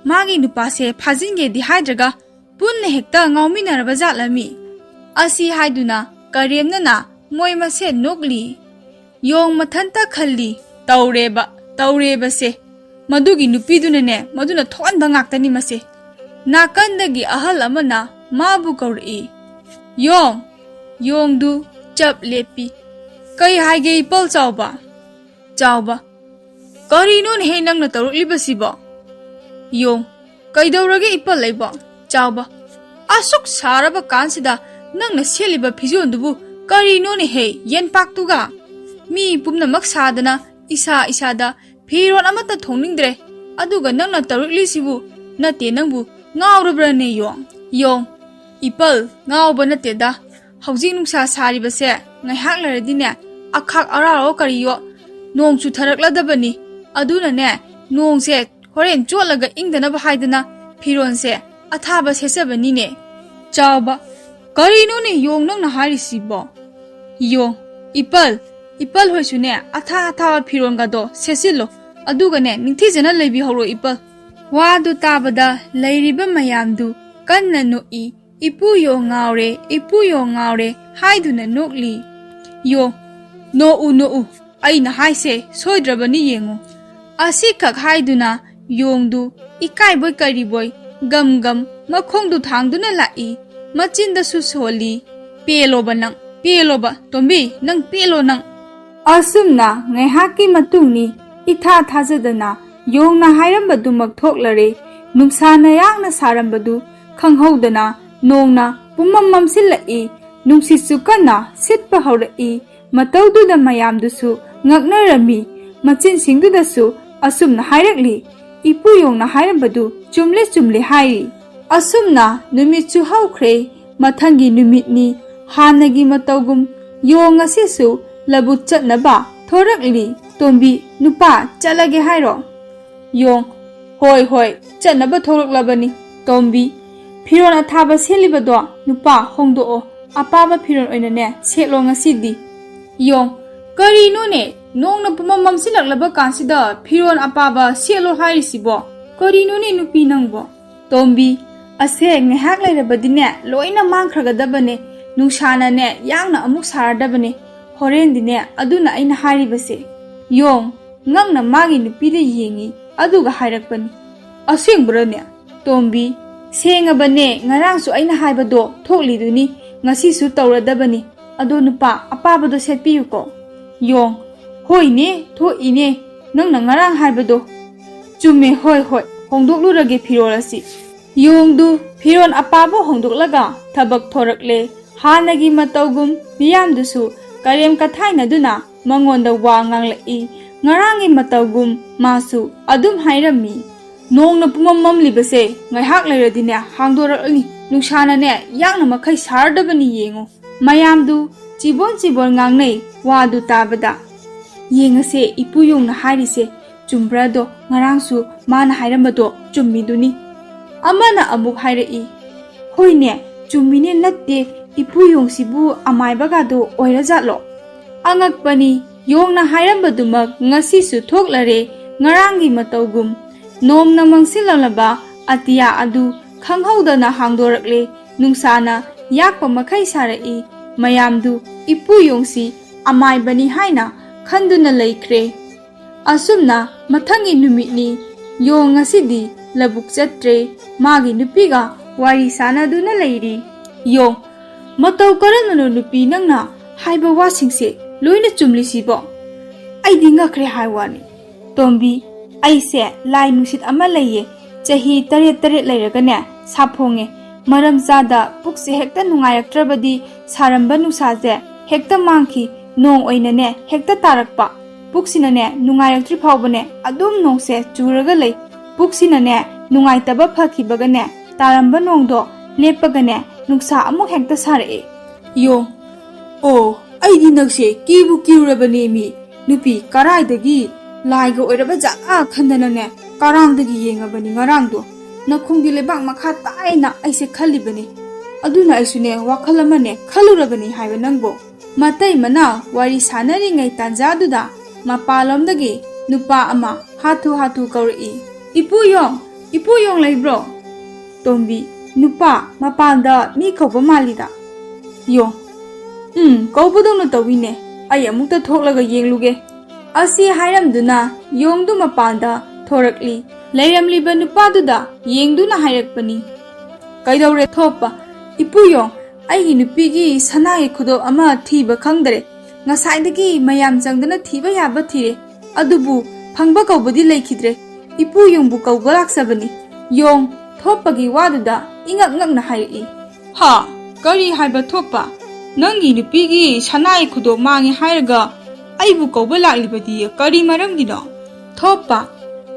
ꯃꯥꯒꯤ ꯅꯨꯄꯥꯁꯦ ꯐꯥꯖꯤꯟꯒꯦꯗꯤ ꯍꯥꯏꯗ꯭ꯔꯒ ꯄꯨꯟꯅ ꯍꯦꯛꯇ ꯉꯥꯎꯃꯤꯟꯅꯔꯕ ꯖꯥꯠꯂꯃꯤ?" ꯑꯁꯤ ꯍꯥꯏꯗꯨꯅ ꯀꯔꯦꯝꯅꯅ ꯃꯣꯏ ꯃꯁꯦꯟ ꯅꯣꯛꯂꯤ꯫ ꯌꯣꯡ ꯃꯊꯟꯇ ꯈꯜꯂꯤ꯫ "ꯇꯧꯔꯦꯕ, ꯇꯧꯔꯦꯕꯁꯦ꯫ ꯃꯗꯨꯒꯤ ꯅꯨꯄꯤꯗꯨꯅꯅꯦ, ꯃꯗꯨꯅ ꯊꯣꯛꯍꯟꯕ ꯉꯥꯛꯇꯅꯤ ꯃꯁꯦ꯫" ꯅꯥꯀꯟꯗꯒꯤ ꯑꯍꯜ ꯑꯃꯅ ꯃꯥꯕꯨ ꯀꯧꯔꯛꯏ꯫ "ꯌꯣꯡ, ꯌꯣꯡꯗꯨ ꯆꯞ ꯂꯦꯞꯄꯤ꯫ ꯀꯩ ꯍꯥꯏꯒꯦ ꯏꯄꯜ ꯆꯥꯎꯕ?" ꯆꯥꯎꯕ, "ꯀꯔꯤꯅꯣꯅꯦꯍꯦ ꯅꯪꯅ ꯇꯧꯔꯛꯂꯤꯕꯁꯤꯕꯣ?" ꯌꯣꯡ, "ꯀꯩꯗꯧꯔꯒꯦ ꯏꯄꯜ ꯑꯩꯕꯣ?" ꯆꯥꯎꯕ, "ꯑꯁꯨꯛ ꯁꯥꯔꯕ ꯀꯥꯟꯁꯤꯗ ꯅꯪꯅ ꯁꯦꯠꯂꯤꯕ ꯐꯤꯖꯣꯜꯗꯨꯕꯨ ꯀꯔꯤꯅꯣꯅꯦꯍꯦ ꯌꯦꯟꯄꯥꯛꯇꯨꯒ? ꯃꯤ ꯄꯨꯝꯅꯃꯛ ꯁꯥꯗꯅ ꯏꯁꯥ ꯏꯁꯥꯗ ꯐꯤꯔꯣꯜ ꯑꯃꯠꯇ ꯊꯣꯡꯅꯤꯡꯗ꯭ꯔꯦ꯫ ꯑꯗꯨꯒ ꯅꯪꯅ ꯇꯧꯔꯛꯂꯤꯁꯤꯕꯨ, ꯅꯠꯇꯦ ꯅꯪꯕꯨ ꯉꯥꯎꯔꯕ꯭ꯔꯅꯦ ꯌꯣꯡ?" ꯌꯣꯡ, "ꯏꯄꯜ, ꯉꯥꯎꯕ ꯅꯠꯇꯦꯗ꯫ ꯍꯧꯖꯤꯛ ꯅꯨꯡꯁꯥ ꯁꯥꯔꯤꯕꯁꯦ ꯉꯥꯏꯍꯥꯛ ꯂꯩꯔꯗꯤꯅꯦ ꯑꯈꯥꯛ ꯑꯔꯥꯎ ꯀꯔꯤꯌꯣ ꯅꯣꯡ ꯆꯨꯊꯔꯛꯂꯗꯕꯅꯤ꯫ ꯑꯗꯨꯅꯅꯦ ꯅꯣꯡꯁꯦ ꯍꯣꯔꯦꯟ ꯆꯣꯠꯂꯒ ꯏꯪꯗꯅꯕ ꯍꯥꯏꯗꯅ ꯐꯤꯔꯣꯜꯁꯦ ꯑꯊꯥꯕ ꯁꯦꯠꯆꯕꯅꯤꯅꯦ꯫" ꯆꯥꯎꯕ, "ꯀꯔꯤꯅꯣꯅꯦ ꯌꯣꯡ ꯅꯪꯅ ꯍꯥꯏꯔꯤꯁꯤꯕꯣ?" ꯌꯣꯡ, "ꯏꯄꯜ, ꯏꯄꯜ ꯍꯣꯏꯁꯨꯅꯦ ꯑꯊꯥ ꯑꯊꯥꯕ ꯐꯤꯔꯣꯜꯒꯗꯣ ꯁꯦꯠꯆꯤꯜꯂꯣ꯫ ꯑꯗꯨꯒꯅꯦ ꯅꯤꯡꯊꯤꯖꯅ ꯂꯩꯕꯤꯍꯧꯔꯣ ꯏꯄꯜ꯫" ꯋꯥꯗꯨ ꯇꯥꯕꯗ ꯂꯩꯔꯤꯕ ꯃꯌꯥꯝꯗꯨ ꯀꯟꯅ ꯅꯣꯛꯏ꯫ "ꯏꯄꯨ ꯌꯣꯡ ꯉꯥꯎꯔꯦ, ꯏꯄꯨ ꯌꯣꯡ ꯉꯥꯎꯔꯦ" ꯍꯥꯏꯗꯨꯅ ꯅꯣꯛꯂꯤ꯫ "ꯌꯣꯡ, ꯅꯣꯛꯎ, ꯅꯣꯛꯎ, ꯑꯩꯅ ꯍꯥꯏꯁꯦ ꯁꯣꯏꯗ꯭ꯔꯕꯅꯤ ꯌꯦꯡꯉꯨ"꯫ ꯑꯁꯤꯈꯛ ꯍꯥꯏꯗꯨꯅ ꯌꯣꯡꯗꯨ ꯏꯀꯥꯏꯕꯣꯏ ꯀꯔꯤꯕꯣꯏ ꯒꯝ ꯒꯝ ꯃꯈꯣꯡꯗꯨ ꯊꯥꯡꯗꯨꯅ ꯂꯥꯛꯏ꯫ ꯃꯆꯤꯟꯗꯁꯨ ꯁꯣꯜꯂꯤ꯫ "ꯄꯦꯜꯂꯣꯕ ꯅꯪ, ꯄꯦꯜꯂꯣꯕ, ꯇꯣꯝꯕꯤ, ꯅꯪ ꯄꯦꯜꯂꯣ ꯅꯪ"꯫ ꯑꯁꯨꯝꯅ ꯉꯥꯏꯍꯥꯛꯀꯤ ꯃꯇꯨꯡꯅꯤ, ꯏꯊꯥ ꯊꯥꯖꯗꯅ ꯌꯣꯡꯅ ꯍꯥꯏꯔꯝꯕꯗꯨꯃꯛ ꯊꯣꯛꯂꯔꯦ꯫ ꯅꯨꯡꯁꯥꯅ ꯌꯥꯡꯅ ꯁꯥꯔꯝꯕꯗꯨ ꯈꯪꯍꯧꯗꯅ ꯅꯣꯡꯅ ꯄꯨꯝꯃꯝ ꯃꯝꯁꯤꯜꯂꯛꯏ꯫ ꯅꯨꯡꯁꯤꯠꯁꯨ ꯀꯟꯅ ꯁꯤꯠꯄ ꯍꯧꯔꯛꯏ꯫ ꯃꯇꯧꯗꯨꯗ ꯃꯌꯥꯝꯗꯨꯁꯨ ꯉꯛꯅꯔꯝꯃꯤ꯫ ꯃꯆꯤꯟꯁꯤꯡꯗꯨꯗꯁꯨ ꯑꯁꯨꯝꯅ ꯍꯥꯏꯔꯛꯂꯤ, "ꯏꯄꯨ ꯌꯣꯡꯅ ꯍꯥꯏꯔꯝꯕꯗꯨ ꯆꯨꯝꯂꯦ ꯆꯨꯝꯂꯦ" ꯍꯥꯏꯔꯤ꯫ ꯑꯁꯨꯝꯅ ꯅꯨꯃꯤꯠꯁꯨ ꯍꯧꯈ꯭ꯔꯦ꯫ ꯃꯊꯪꯒꯤ ꯅꯨꯃꯤꯠꯅꯤ꯫ ꯍꯥꯟꯅꯒꯤ ꯃꯇꯧꯒꯨꯝ ꯌꯣꯡ ꯑꯁꯤꯁꯨ ꯂꯧꯕꯨꯛ ꯆꯠꯅꯕ ꯊꯣꯔꯛꯂꯤ꯫ "ꯇꯣꯝꯕꯤ, ꯅꯨꯄꯥ, ꯆꯠꯂꯒꯦ ꯍꯥꯏꯔꯣ?" ꯌꯣꯡ, "ꯍꯣꯏ, ꯍꯣꯏ, ꯆꯠꯅꯕ ꯊꯣꯛꯂꯛꯂꯕꯅꯤ꯫ ꯇꯣꯝꯕꯤ, ꯐꯤꯔꯣꯜ ꯑꯊꯥꯕ ꯁꯦꯠꯂꯤꯕꯗꯣ ꯅꯨꯄꯥ ꯍꯣꯡꯗꯣꯛꯑꯣ, ꯑꯄꯥꯕ ꯐꯤꯔꯣꯜ ꯑꯣꯏꯅꯅꯦ ꯁꯦꯠꯂꯣ ꯉꯁꯤꯗꯤ"꯫ ꯌꯣꯡ, "ꯀꯔꯤꯅꯣꯅꯦ, ꯅꯣꯡꯅ ꯄꯨꯝꯃꯝ ꯃꯝꯁꯤꯜꯂꯛꯂꯕ ꯀꯥꯟꯁꯤꯗ ꯐꯤꯔꯣꯜ ꯑꯄꯥꯕ ꯁꯦꯠꯂꯣ ꯍꯥꯏꯔꯤꯁꯤꯕꯣ? ꯀꯔꯤꯅꯣꯅꯦ ꯅꯨꯄꯤ ꯅꯪꯕꯣ?" ꯇꯣꯝꯕꯤ, "ꯑꯁꯦ ꯉꯥꯏꯍꯥꯛ ꯂꯩꯔꯕꯗꯤꯅꯦ ꯂꯣꯏꯅ ꯃꯥꯡꯈ꯭ꯔꯒꯗꯕꯅꯦ, ꯅꯨꯡꯁꯥꯅꯅꯦ ꯌꯥꯡꯅ ꯑꯃꯨꯛ ꯁꯥꯔꯗꯕꯅꯦ, ꯍꯣꯔꯦꯟꯗꯤꯅꯦ ꯑꯗꯨꯅ ꯑꯩꯅ ꯍꯥꯏꯔꯤꯕꯁꯦ"꯫ ꯌꯣꯡ, ꯉꯛꯅ ꯃꯥꯒꯤ ꯅꯨꯄꯤꯗ ꯌꯦꯡꯉꯤ, ꯑꯗꯨꯒ ꯍꯥꯏꯔꯛꯄꯅꯤ, "ꯑꯁꯦꯡꯕꯔꯅꯦ?" ꯇꯣꯝꯕꯤ, "ꯁꯦꯡꯉꯕꯅꯦ, ꯉꯔꯥꯡꯁꯨ ꯑꯩꯅ ꯍꯥꯏꯕꯗꯣ ꯊꯣꯛꯂꯤꯗꯨꯅꯤ, ꯉꯁꯤꯁꯨ ꯇꯧꯔꯗꯕꯅꯤ꯫ ꯑꯗꯣ ꯅꯨꯄꯥ, ꯑꯄꯥꯕꯗꯣ ꯁꯦꯠꯄꯤꯌꯨꯀꯣ"꯫ ꯌꯣꯡ, "ꯍꯣꯏꯅꯦ, ꯊꯣꯛꯏꯅꯦ, ꯅꯪꯅ ꯉꯔꯥꯡ ꯍꯥꯏꯕꯗꯣ꯫ ꯆꯨꯝꯃꯦ, ꯍꯣꯏ, ꯍꯣꯏ, ꯍꯣꯡꯗꯣꯛꯂꯨꯔꯒꯦ ꯐꯤꯔꯣꯜ ꯑꯁꯤ"꯫ ꯌꯣꯡꯗꯨ ꯐꯤꯔꯣꯜ ꯑꯄꯥꯕ ꯍꯣꯡꯗꯣꯛꯂꯒ ꯊꯕꯛ ꯊꯣꯔꯛꯂꯦ꯫ ꯍꯥꯟꯅꯒꯤ ꯃꯇꯧꯒꯨꯝ ꯃꯤꯌꯥꯝꯗꯨꯁꯨ ꯀꯔꯦꯝ ꯀꯊꯥꯏꯅꯗꯨꯅ ꯃꯉꯣꯟꯗ ꯋꯥ ꯉꯥꯡꯂꯛꯏ꯫ ꯉꯔꯥꯡꯒꯤ ꯃꯇꯧꯒꯨꯝ ꯃꯥꯁꯨ ꯑꯗꯨꯝ ꯍꯥꯏꯔꯝꯃꯤ, "ꯅꯣꯡꯅ ꯄꯨꯃꯝ ꯃꯝꯂꯤꯕꯁꯦ ꯉꯥꯏꯍꯥꯛ ꯂꯩꯔꯗꯤꯅꯦ ꯍꯥꯡꯗꯣꯔꯛꯂꯅꯤ꯫ ꯅꯨꯡꯁꯥꯅꯅꯦ ꯌꯥꯡꯅ ꯃꯈꯩ ꯁꯥꯔꯗꯕꯅꯤ ꯌꯦꯡꯉꯨ"꯫ ꯃꯌꯥꯝꯗꯨ ꯆꯤꯕꯣꯟ ꯆꯤꯕꯣꯟ ꯉꯥꯡꯅꯩ ꯋꯥꯗꯨ ꯇꯥꯕꯗ꯫ "ꯌꯦꯡꯉꯁꯦ ꯏꯄꯨ ꯌꯣꯡꯅ ꯍꯥꯏꯔꯤꯁꯦ ꯆꯨꯝꯕ꯭ꯔꯥꯗꯣ, ꯉꯔꯥꯡꯁꯨ ꯃꯥꯅ ꯍꯥꯏꯔꯝꯕꯗꯣ ꯆꯨꯝꯃꯤꯗꯨꯅꯤ"꯫ ꯑꯃꯅ ꯑꯃꯨꯛ ꯍꯥꯏꯔꯛꯏ, "ꯍꯣꯏꯅꯦ, ꯆꯨꯝꯃꯤꯅꯦ, ꯅꯠꯇꯦ, ꯏꯄꯨ ꯌꯣꯡꯁꯤꯕꯨ ꯑꯃꯥꯏꯕꯒꯗꯣ ꯑꯣꯏꯔꯖꯥꯠꯂꯣ?" ꯑꯉꯛꯄꯅꯤ, ꯌꯣꯡꯅ ꯍꯥꯏꯔꯝꯕꯗꯨꯃꯛ ꯉꯁꯤꯁꯨ ꯊꯣꯛꯂꯔꯦ꯫ ꯉꯔꯥꯡꯒꯤ ꯃꯇꯧꯒꯨꯝ ꯅꯣꯡꯅ ꯃꯪꯁꯤꯜꯂꯝꯂꯕ ꯑꯇꯤꯌꯥ ꯑꯗꯨ ꯈꯪꯍꯧꯗꯅ ꯍꯥꯡꯗꯣꯔꯛꯂꯦ꯫ ꯅꯨꯡꯁꯥꯅ ꯌꯥꯛꯄ ꯃꯈꯩ ꯁꯥꯔꯛꯏ꯫ ꯃꯌꯥꯝꯗꯨ ꯏꯄꯨ ꯌꯣꯡꯁꯤ ꯑꯃꯥꯏꯕꯅꯤ ꯍꯥꯏꯅ ꯈꯟꯗꯨꯅ ꯂꯩꯈ꯭ꯔꯦ꯫ ꯑꯁꯨꯝꯅ ꯃꯊꯪꯒꯤ ꯅꯨꯃꯤꯠꯅꯤ꯫ ꯌꯣꯡ ꯉꯁꯤꯗꯤ ꯂꯧꯕꯨꯛ ꯆꯠꯇ꯭ꯔꯦ꯫ ꯃꯥꯒꯤ ꯅꯨꯄꯤꯒ ꯋꯥꯔꯤ ꯁꯥꯟꯅꯗꯨꯅ ꯂꯩꯔꯤ꯫ ꯌꯣꯡ, ꯃꯇꯧ ꯀꯔꯝꯅꯅꯣ ꯅꯨꯄꯤ, ꯅꯪꯅ ꯍꯥꯏꯕ ꯋꯥꯁꯤꯡꯁꯦ ꯂꯣꯏꯅ ꯆꯨꯝꯂꯤꯁꯤꯕꯣ? ꯑꯩꯗꯤ ꯉꯛꯈ꯭ꯔꯦ ꯍꯥꯏ ꯋꯥꯅꯤ꯫ ꯇꯣꯝꯕꯤ, ꯑꯩꯁꯦ ꯂꯥꯏ ꯅꯨꯡꯁꯤꯠ ꯑꯃ ꯂꯩꯌꯦ꯫ ꯆꯍꯤ ꯇꯔꯦꯠ ꯇꯔꯦꯠ ꯂꯩꯔꯒꯅꯦ ꯁꯥꯐꯣꯡꯉꯦ꯫ ꯃꯔꯝ ꯆꯥꯗ ꯄꯨꯛꯁꯦ ꯍꯦꯛꯇ ꯅꯨꯡꯉꯥꯏꯔꯛꯇ꯭ꯔꯕꯗꯤ ꯁꯥꯔꯝꯕ ꯅꯨꯡꯁꯥꯁꯦ ꯍꯦꯛꯇ ꯃꯥꯡꯈꯤ꯫ ꯅꯣꯡ ꯑꯣꯏꯅꯅꯦ ꯍꯦꯛꯇ ꯇꯥꯔꯛꯄ꯫ ꯄꯨꯛꯁꯤꯅꯅꯦ ꯅꯨꯡꯉꯥꯏꯔꯛꯇ꯭ꯔꯤ ꯐꯥꯎꯕꯅꯦ ꯑꯗꯨꯝ ꯅꯣꯡꯁꯦ ꯆꯨꯔꯒ ꯂꯩ꯫ ꯄꯨꯛꯁꯤꯅꯅꯦ ꯅꯨꯡꯉꯥꯏꯇꯕ ꯐꯈꯤꯕꯒꯅꯦ ꯇꯥꯔꯝꯕ ꯅꯣꯡꯗꯣ ꯂꯦꯞꯄꯒꯅꯦ ꯅꯨꯡꯁꯥ ꯑꯃꯨꯛ ꯍꯦꯛꯇ ꯁꯥꯔꯛꯑꯦ꯫ ꯌꯣꯡ, ꯑꯣ, ꯑꯩꯗꯤ ꯅꯪꯁꯦ ꯀꯤꯕꯨ ꯀꯤꯔꯨꯔꯕꯅꯦ ꯃꯤ꯫ ꯅꯨꯄꯤ, ꯀꯔꯥꯏꯗꯒꯤ ꯂꯥꯏꯒ ꯑꯣꯏꯔꯕ ꯖꯥꯠꯂꯥ ꯈꯟꯗꯅꯅꯦ ꯀꯔꯥꯡꯗꯒꯤ ꯌꯦꯡꯉꯕꯅꯤ ꯉꯔꯥꯡꯗꯣ꯫ ꯅꯈꯣꯡꯗꯤ ꯂꯩꯕꯥꯛ ꯃꯈꯥ ꯇꯥꯏꯅ ꯑꯩꯁꯦ ꯈꯜꯂꯤꯕꯅꯤ꯫ ꯑꯗꯨꯅ ꯑꯩꯁꯨꯅꯦ ꯋꯥꯈꯜ ꯑꯃꯅꯦ ꯈꯜꯂꯨꯔꯕꯅꯤ ꯍꯥꯏꯕ ꯅꯪꯕꯣ꯫ ꯃꯇꯩ ꯃꯅꯥꯎ ꯋꯥꯔꯤ ꯁꯥꯟꯅꯔꯤꯉꯩ ꯇꯥꯟꯖꯥꯗꯨꯗ ꯃꯄꯥꯟꯂꯣꯝꯗꯒꯤ ꯅꯨꯄꯥ ꯑꯃ ꯍꯥꯊꯨ ꯍꯥꯊꯨ ꯀꯧꯔꯛꯏ, "ꯏꯄꯨ ꯌꯣꯡ, ꯏꯄꯨ ꯌꯣꯡ ꯂꯩꯕ꯭ꯔꯣ?" ꯇꯣꯝꯕꯤ, "ꯅꯨꯄꯥ, ꯃꯄꯥꯟꯗ ꯃꯤ ꯀꯧꯕ ꯃꯥꯜꯂꯤꯗ꯫" ꯌꯣꯡ, "ꯎꯝ, ꯀꯧꯕꯗꯧꯅ ꯇꯧꯏꯅꯦ꯫ ꯑꯩ ꯑꯃꯨꯛꯇ ꯊꯣꯛꯂꯒ ꯌꯦꯡꯂꯨꯒꯦ꯫" ꯑꯁꯤ ꯍꯥꯏꯔꯝꯗꯨꯅ ꯌꯣꯡꯗꯨ ꯃꯄꯥꯟꯗ ꯊꯣꯔꯛꯂꯤ꯫ ꯂꯩꯔꯝꯂꯤꯕ ꯅꯨꯄꯥꯗꯨꯗ ꯌꯦꯡꯗꯨꯅ ꯍꯥꯏꯔꯛꯄꯅꯤ, "ꯀꯩꯗꯧꯔꯦ ꯊꯣꯛꯄ?" "ꯏꯄꯨ ꯌꯣꯡ, ꯑꯩꯒꯤ ꯅꯨꯄꯤꯒꯤ ꯁꯅꯥꯒꯤ ꯈꯨꯗꯣꯞ ꯑꯃ ꯊꯤꯕ ꯈꯪꯗ꯭ꯔꯦ꯫ ꯉꯁꯥꯏꯗꯒꯤ ꯃꯌꯥꯝ ꯆꯪꯗꯅ ꯊꯤꯕ ꯌꯥꯕ ꯊꯤꯔꯦ, ꯑꯗꯨꯕꯨ ꯐꯪꯕ ꯀꯧꯕꯗꯤ ꯂꯩꯈꯤꯗ꯭ꯔꯦ꯫ ꯏꯄꯨ ꯌꯣꯡꯕꯨ ꯀꯧꯕ ꯂꯥꯛꯆꯕꯅꯤ꯫" ꯌꯣꯡ ꯊꯣꯛꯄꯒꯤ ꯋꯥꯗꯨꯗ ꯏꯉꯛ ꯉꯛꯅ ꯍꯥꯏꯔꯛꯏ, "ꯍꯥ? ꯀꯔꯤ ꯍꯥꯏꯕ ꯊꯣꯛꯄ? ꯅꯪꯒꯤ ꯅꯨꯄꯤꯒꯤ ꯁꯅꯥꯒꯤ ꯈꯨꯗꯣꯞ ꯃꯥꯡꯉꯦ ꯍꯥꯏꯔꯒ ꯑꯩꯕꯨ ꯀꯧꯕ ꯂꯥꯛꯂꯤꯕꯗꯤ ꯀꯔꯤ ꯃꯔꯝꯒꯤꯅꯣ?" ꯊꯣꯛꯄ,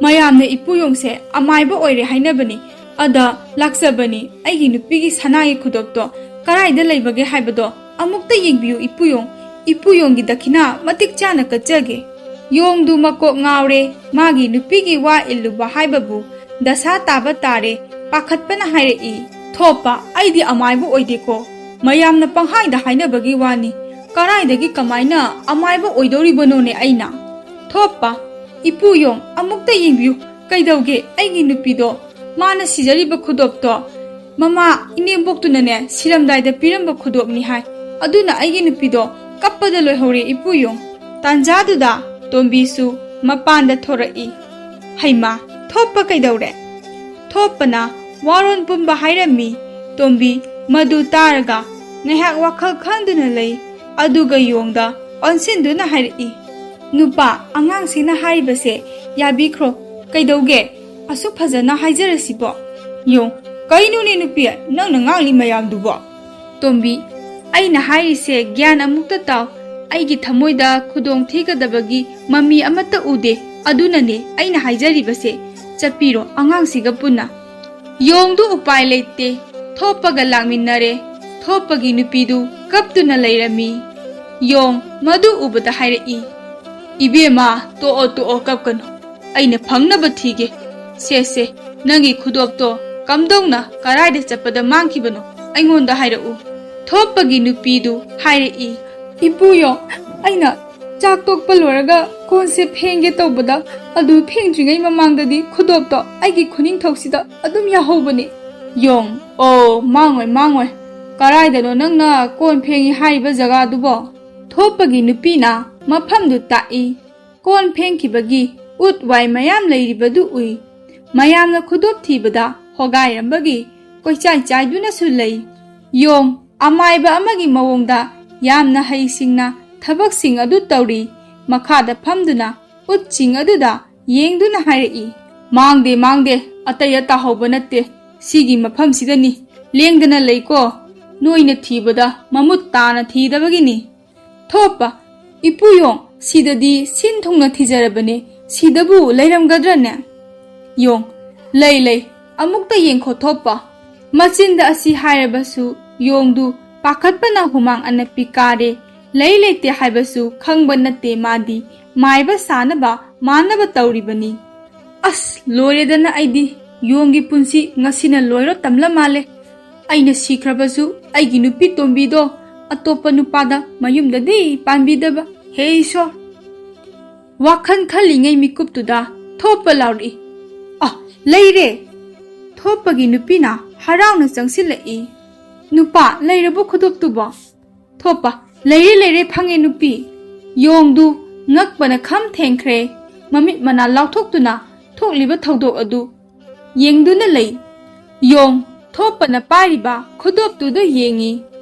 "ꯃꯌꯥꯝꯅ ꯏꯄꯨ ꯌꯣꯡꯁꯦ ꯑꯃꯥꯏꯕ ꯑꯣꯏꯔꯦ ꯍꯥꯏꯅꯕꯅꯤ꯫ ꯑꯗ ꯂꯥꯛꯆꯕꯅꯤ꯫ ꯑꯩꯒꯤ ꯅꯨꯄꯤꯒꯤ ꯁꯅꯥꯒꯤ ꯈꯨꯗꯣꯞꯇꯣ ꯀꯗꯥꯏꯗ ꯂꯩꯕꯒꯦ ꯍꯥꯏꯕꯗꯣ ꯑꯃꯨꯛꯇ ꯌꯦꯡꯕꯤꯌꯨ ꯏꯄꯨ ꯌꯣꯡ꯫ ꯏꯄꯨ ꯌꯣꯡꯒꯤ ꯗꯈꯤꯅꯥ ꯃꯇꯤꯛ ꯆꯥꯅ ꯀꯠꯆꯒꯦ꯫" ꯌꯣꯡꯗꯨ ꯃꯀꯣꯛ ꯉꯥꯎꯔꯦ꯫ ꯃꯥꯒꯤ ꯅꯨꯄꯤꯒꯤ ꯋꯥ ꯏꯜꯂꯨꯕ ꯍꯥꯏꯕꯕꯨ ꯗꯁꯥ ꯇꯥꯕ ꯇꯥꯔꯦ꯫ ꯄꯥꯈꯠꯄꯅ ꯍꯥꯏꯔꯛꯏ, "ꯊꯣꯛꯄ, ꯑꯩꯗꯤ ꯑꯃꯥꯏꯕ ꯑꯣꯏꯗꯦꯀꯣ꯫ ꯃꯌꯥꯝꯅ ꯄꯪꯍꯥꯏꯗ ꯍꯥꯏꯅꯕꯒꯤ ꯋꯥꯅꯤ꯫ ꯀꯗꯥꯏꯗꯒꯤ ꯀꯃꯥꯏꯅ ꯑꯃꯥꯏꯕ ꯑꯣꯏꯗꯧꯔꯤꯕꯅꯣꯅꯦ ꯑꯩꯅ?" ꯊꯣꯛꯄ, "ꯏꯄꯨ ꯌꯣꯡ, ꯑꯃꯨꯛꯇ ꯌꯦꯡꯕꯤꯌꯨ꯫ ꯀꯩꯗꯧꯒꯦ? ꯑꯩꯒꯤ ꯅꯨꯄꯤꯗꯣ, ꯃꯥꯅ ꯁꯤꯖꯔꯤꯕ ꯈꯨꯗꯣꯞꯇꯣ "ꯃꯃꯥ, ꯏꯅꯦꯝꯕꯣꯛꯇꯨꯅꯅꯦ ꯁꯤꯔꯝꯗꯥꯏꯗ ꯄꯤꯔꯝꯕ ꯈꯨꯗꯣꯞꯅꯤ ꯍꯥꯏ꯫ ꯑꯗꯨꯅ ꯑꯩꯒꯤ ꯅꯨꯄꯤꯗꯣ ꯀꯞꯄꯗ ꯂꯣꯏꯍꯧꯔꯦ ꯏꯄꯨ ꯌꯣꯡ꯫" ꯇꯥꯟꯖꯥꯗꯨꯗ ꯇꯣꯝꯕꯤꯁꯨ ꯃꯄꯥꯟꯗ ꯊꯣꯔꯛꯏ꯫ "ꯍꯩꯃꯥ, ꯊꯣꯞꯄ ꯀꯩꯗꯧꯔꯦ?" ꯊꯣꯞꯄꯅ ꯋꯥꯔꯣꯟ ꯄꯨꯝꯕ ꯍꯥꯏꯔꯝꯃꯤ꯫ ꯇꯣꯝꯕꯤ ꯃꯗꯨ ꯇꯥꯔꯒ ꯉꯥꯏꯍꯥꯛ ꯋꯥꯈꯜ ꯈꯟꯗꯨꯅ ꯂꯩ꯫ ꯑꯗꯨꯒ ꯌꯣꯡꯗ ꯑꯣꯟꯁꯤꯟꯗꯨꯅ ꯍꯥꯏꯔꯛꯏ, "ꯅꯨꯄꯥ, ꯑꯉꯥꯡꯁꯤꯅ ꯍꯥꯏꯔꯤꯕꯁꯦ ꯌꯥꯕꯤꯈ꯭ꯔꯣ꯫ ꯀꯩꯗꯧꯒꯦ? ꯑꯁꯨꯛ ꯐꯖꯅ ꯍꯥꯏꯖꯔꯁꯤꯕꯣ?" ꯌꯣꯡ, "ꯀꯩꯅꯣꯅꯦ ꯅꯨꯄꯤ, ꯅꯪꯅ ꯉꯥꯡꯂꯤ ꯃꯌꯥꯝꯗꯨꯕꯣ?" ꯇꯣꯝꯕꯤ, "ꯑꯩꯅ ꯍꯥꯏꯔꯤꯁꯦ ꯒ꯭ꯌꯥꯟ ꯑꯃꯨꯛꯇ ꯇꯥꯎ꯫ ꯑꯩꯒꯤ ꯊꯃꯣꯏꯗ ꯈꯨꯗꯣꯡ ꯊꯤꯒꯗꯕꯒꯤ ꯃꯃꯤ ꯑꯃꯠꯇ ꯎꯗꯦ꯫ ꯑꯗꯨꯅꯅꯦ ꯑꯩꯅ ꯍꯥꯏꯖꯔꯤꯕꯁꯦ꯫ ꯆꯠꯄꯤꯔꯣ ꯑꯉꯥꯡꯁꯤꯒ ꯄꯨꯟꯅ꯫" ꯌꯣꯡꯗꯨ ꯎꯄꯥꯏ ꯂꯩꯇꯦ꯫ ꯊꯣꯞꯄꯒ ꯂꯥꯛꯃꯤꯟꯅꯔꯦ꯫ ꯊꯣꯞꯄꯒꯤ ꯅꯨꯄꯤꯗꯨ ꯀꯞꯇꯨꯅ ꯂꯩꯔꯝꯃꯤ꯫ ꯌꯣꯡ ꯃꯗꯨ ꯎꯕꯗ ꯍꯥꯏꯔꯛꯏ, "ꯏꯕꯦꯝꯃ, ꯇꯣꯛꯑꯣ, ꯇꯣꯛꯑꯣ, ꯀꯞꯀꯅꯨ꯫ ꯑꯩꯅ ꯐꯪꯅꯕ ꯊꯤꯒꯦ꯫ ꯁꯦ, ꯁꯦ, ꯅꯪꯒꯤ ꯈꯨꯗꯣꯞꯇꯣ ꯀꯝꯗꯧꯅ ꯀꯔꯥꯏꯗ ꯆꯠꯄꯗ ꯃꯥꯡꯈꯤꯕꯅꯣ? ꯑꯩꯉꯣꯟꯗ ꯍꯥꯏꯔꯛꯎ꯫" ꯊꯣꯞꯄꯒꯤ ꯅꯨꯄꯤꯗꯨ ꯍꯥꯏꯔꯛꯏ, "ꯏꯄꯨ ꯌꯣꯡ, ꯑꯩꯅ ꯆꯥꯛ ꯇꯣꯛꯄ ꯂꯣꯏꯔꯒ ꯀꯣꯟꯁꯦ ꯐꯦꯡꯒꯦ ꯇꯧꯕꯗ, ꯑꯗꯨ ꯐꯦꯡꯗ꯭ꯔꯤꯉꯩ ꯃꯃꯥꯡꯗꯗꯤ ꯈꯨꯗꯣꯞꯇꯣ ꯑꯩꯒꯤ ꯈꯨꯅꯤꯡꯊꯧꯁꯤꯗ ꯑꯗꯨꯝ ꯌꯥꯍꯧꯕꯅꯤ꯫" ꯌꯣꯡ, "ꯑꯣ, ꯃꯥꯡꯉꯣꯏ, ꯃꯥꯡꯉꯣꯏ꯫ ꯀꯔꯥꯏꯗꯅꯣ ꯅꯪꯅ ꯀꯣꯟ ꯐꯦꯡꯉꯤ ꯍꯥꯏꯔꯤꯕ ꯖꯒꯥꯗꯨꯕꯣ?" ꯊꯣꯞꯄꯒꯤ ꯅꯨꯄꯤꯅ ꯃꯐꯝꯗꯨ ꯇꯥꯛꯏ꯫ ꯀꯣꯟ ꯐꯦꯡꯈꯤꯕꯒꯤ ꯎꯠ ꯋꯥꯏ ꯃꯌꯥꯝ ꯂꯩꯔꯤꯕꯗꯨ ꯎꯏ꯫ ꯃꯌꯥꯝꯅ ꯈꯨꯗꯣꯞ ꯊꯤꯕꯗ ꯍꯣꯒꯥꯏꯔꯝꯕꯒꯤ ꯀꯣꯏꯆꯥꯏ ꯆꯥꯏꯗꯨꯅꯁꯨ ꯂꯩ꯫ ꯌꯣꯡ ꯑꯃꯥꯏꯕ ꯑꯃꯒꯤ ꯃꯑꯣꯡꯗ ꯌꯥꯝꯅ ꯍꯩꯁꯤꯡꯅ ꯊꯕꯛꯁꯤꯡ ꯑꯗꯨ ꯇꯧꯔꯤ꯫ ꯃꯈꯥꯗ ꯐꯝꯗꯨꯅ ꯎꯠꯁꯤꯡ ꯑꯗꯨꯗ ꯌꯦꯡꯗꯨꯅ ꯍꯥꯏꯔꯛꯏ, "ꯃꯥꯡꯗꯦ, ꯃꯥꯡꯗꯦ, ꯑꯇꯩꯗ ꯇꯥꯍꯧꯕ ꯅꯠꯇꯦ꯫ ꯁꯤꯒꯤ ꯃꯐꯝꯁꯤꯗꯅꯤ꯫ ꯂꯦꯡꯗꯅ ꯂꯩꯀꯣ꯫ ꯅꯣꯏꯅ ꯊꯤꯕꯗ ꯃꯃꯨꯠ ꯇꯥꯅ ꯊꯤꯗꯕꯒꯤꯅꯤ꯫" ꯊꯣꯞꯄ, "ꯏꯄꯨ ꯌꯣꯡ, ꯁꯤꯗꯗꯤ ꯁꯤꯟ ꯊꯨꯡꯅ ꯊꯤꯖꯔꯕꯅꯦ꯫ ꯁꯤꯗꯕꯨ ꯂꯩꯔꯝꯒꯗ꯭ꯔꯅꯦ?" ꯌꯣꯡ, "ꯂꯩ, ꯂꯩ꯫ ꯑꯃꯨꯛꯇ ꯌꯦꯡꯈꯣ ꯊꯣꯞꯄ꯫" ꯃꯆꯤꯟꯗ ꯑꯁꯤ ꯍꯥꯏꯔꯕꯁꯨ ꯌꯣꯡꯗꯨ ꯄꯥꯈꯠꯄꯅ ꯍꯨꯃꯥꯡ ꯑꯅꯞꯄꯤ ꯀꯥꯔꯦ꯫ ꯂꯩ ꯂꯩꯇꯦ ꯍꯥꯏꯕꯁꯨ ꯈꯪꯕ ꯅꯠꯇꯦ ꯃꯥꯗꯤ꯫ ꯃꯥꯏꯕ ꯁꯥꯅꯕ ꯃꯥꯟꯅꯕ ꯇꯧꯔꯤꯕꯅꯤ꯫ ꯑꯁ, ꯂꯣꯏꯔꯦꯗꯅ ꯑꯩꯗꯤ꯫ ꯌꯣꯡꯒꯤ ꯄꯨꯟꯁꯤ ꯉꯁꯤꯅ ꯂꯣꯏꯔꯣ ꯇꯝꯂ ꯃꯥꯜꯂꯦ꯫ ꯑꯩꯅ ꯁꯤꯈ꯭ꯔꯕꯁꯨ ꯑꯩꯒꯤ ꯅꯨꯄꯤ ꯇꯣꯝꯕꯤꯗꯣ ꯑꯇꯣꯞꯄ ꯅꯨꯄꯥꯗ ꯃꯌꯨꯝꯗꯗꯤ ꯄꯥꯟꯕꯤꯗꯕ꯫ ꯍꯦ ꯏꯁꯣꯔ! ꯋꯥꯈꯜ ꯈꯜꯂꯤꯉꯩ ꯃꯤꯀꯨꯞꯇꯨꯗ ꯊꯣꯞꯄ ꯂꯥꯎꯔꯛꯏ, "ꯑ, ꯂꯩꯔꯦ!" ꯊꯣꯞꯄꯒꯤ ꯅꯨꯄꯤꯅ ꯍꯔꯥꯎꯅ ꯆꯪꯁꯤꯜꯂꯛꯏ꯫ "ꯅꯨꯄꯥ, ꯂꯩꯔꯕꯣ ꯈꯨꯗꯣꯞꯇꯨꯕꯣ?" ꯊꯣꯞꯄ, "ꯂꯩꯔꯦ, ꯂꯩꯔꯦ, ꯐꯪꯉꯦ ꯅꯨꯄꯤ꯫" ꯌꯣꯡꯗꯨ ꯉꯛꯄꯅ ꯈꯝ ꯊꯦꯡꯈ꯭ꯔꯦ꯫ ꯃꯃꯤꯠ ꯃꯅꯥ ꯂꯥꯎꯊꯣꯛꯇꯨꯅ ꯊꯣꯛꯂꯤꯕ ꯊꯧꯗꯣꯛ ꯑꯗꯨ ꯌꯦꯡꯗꯨꯅ ꯂꯩ꯫ ꯌꯣꯡ ꯊꯣꯞꯄꯅ ꯄꯥꯏꯔꯤꯕ ꯈꯨꯗꯣꯞꯇꯨꯗ ꯌꯦꯡꯉꯤ꯫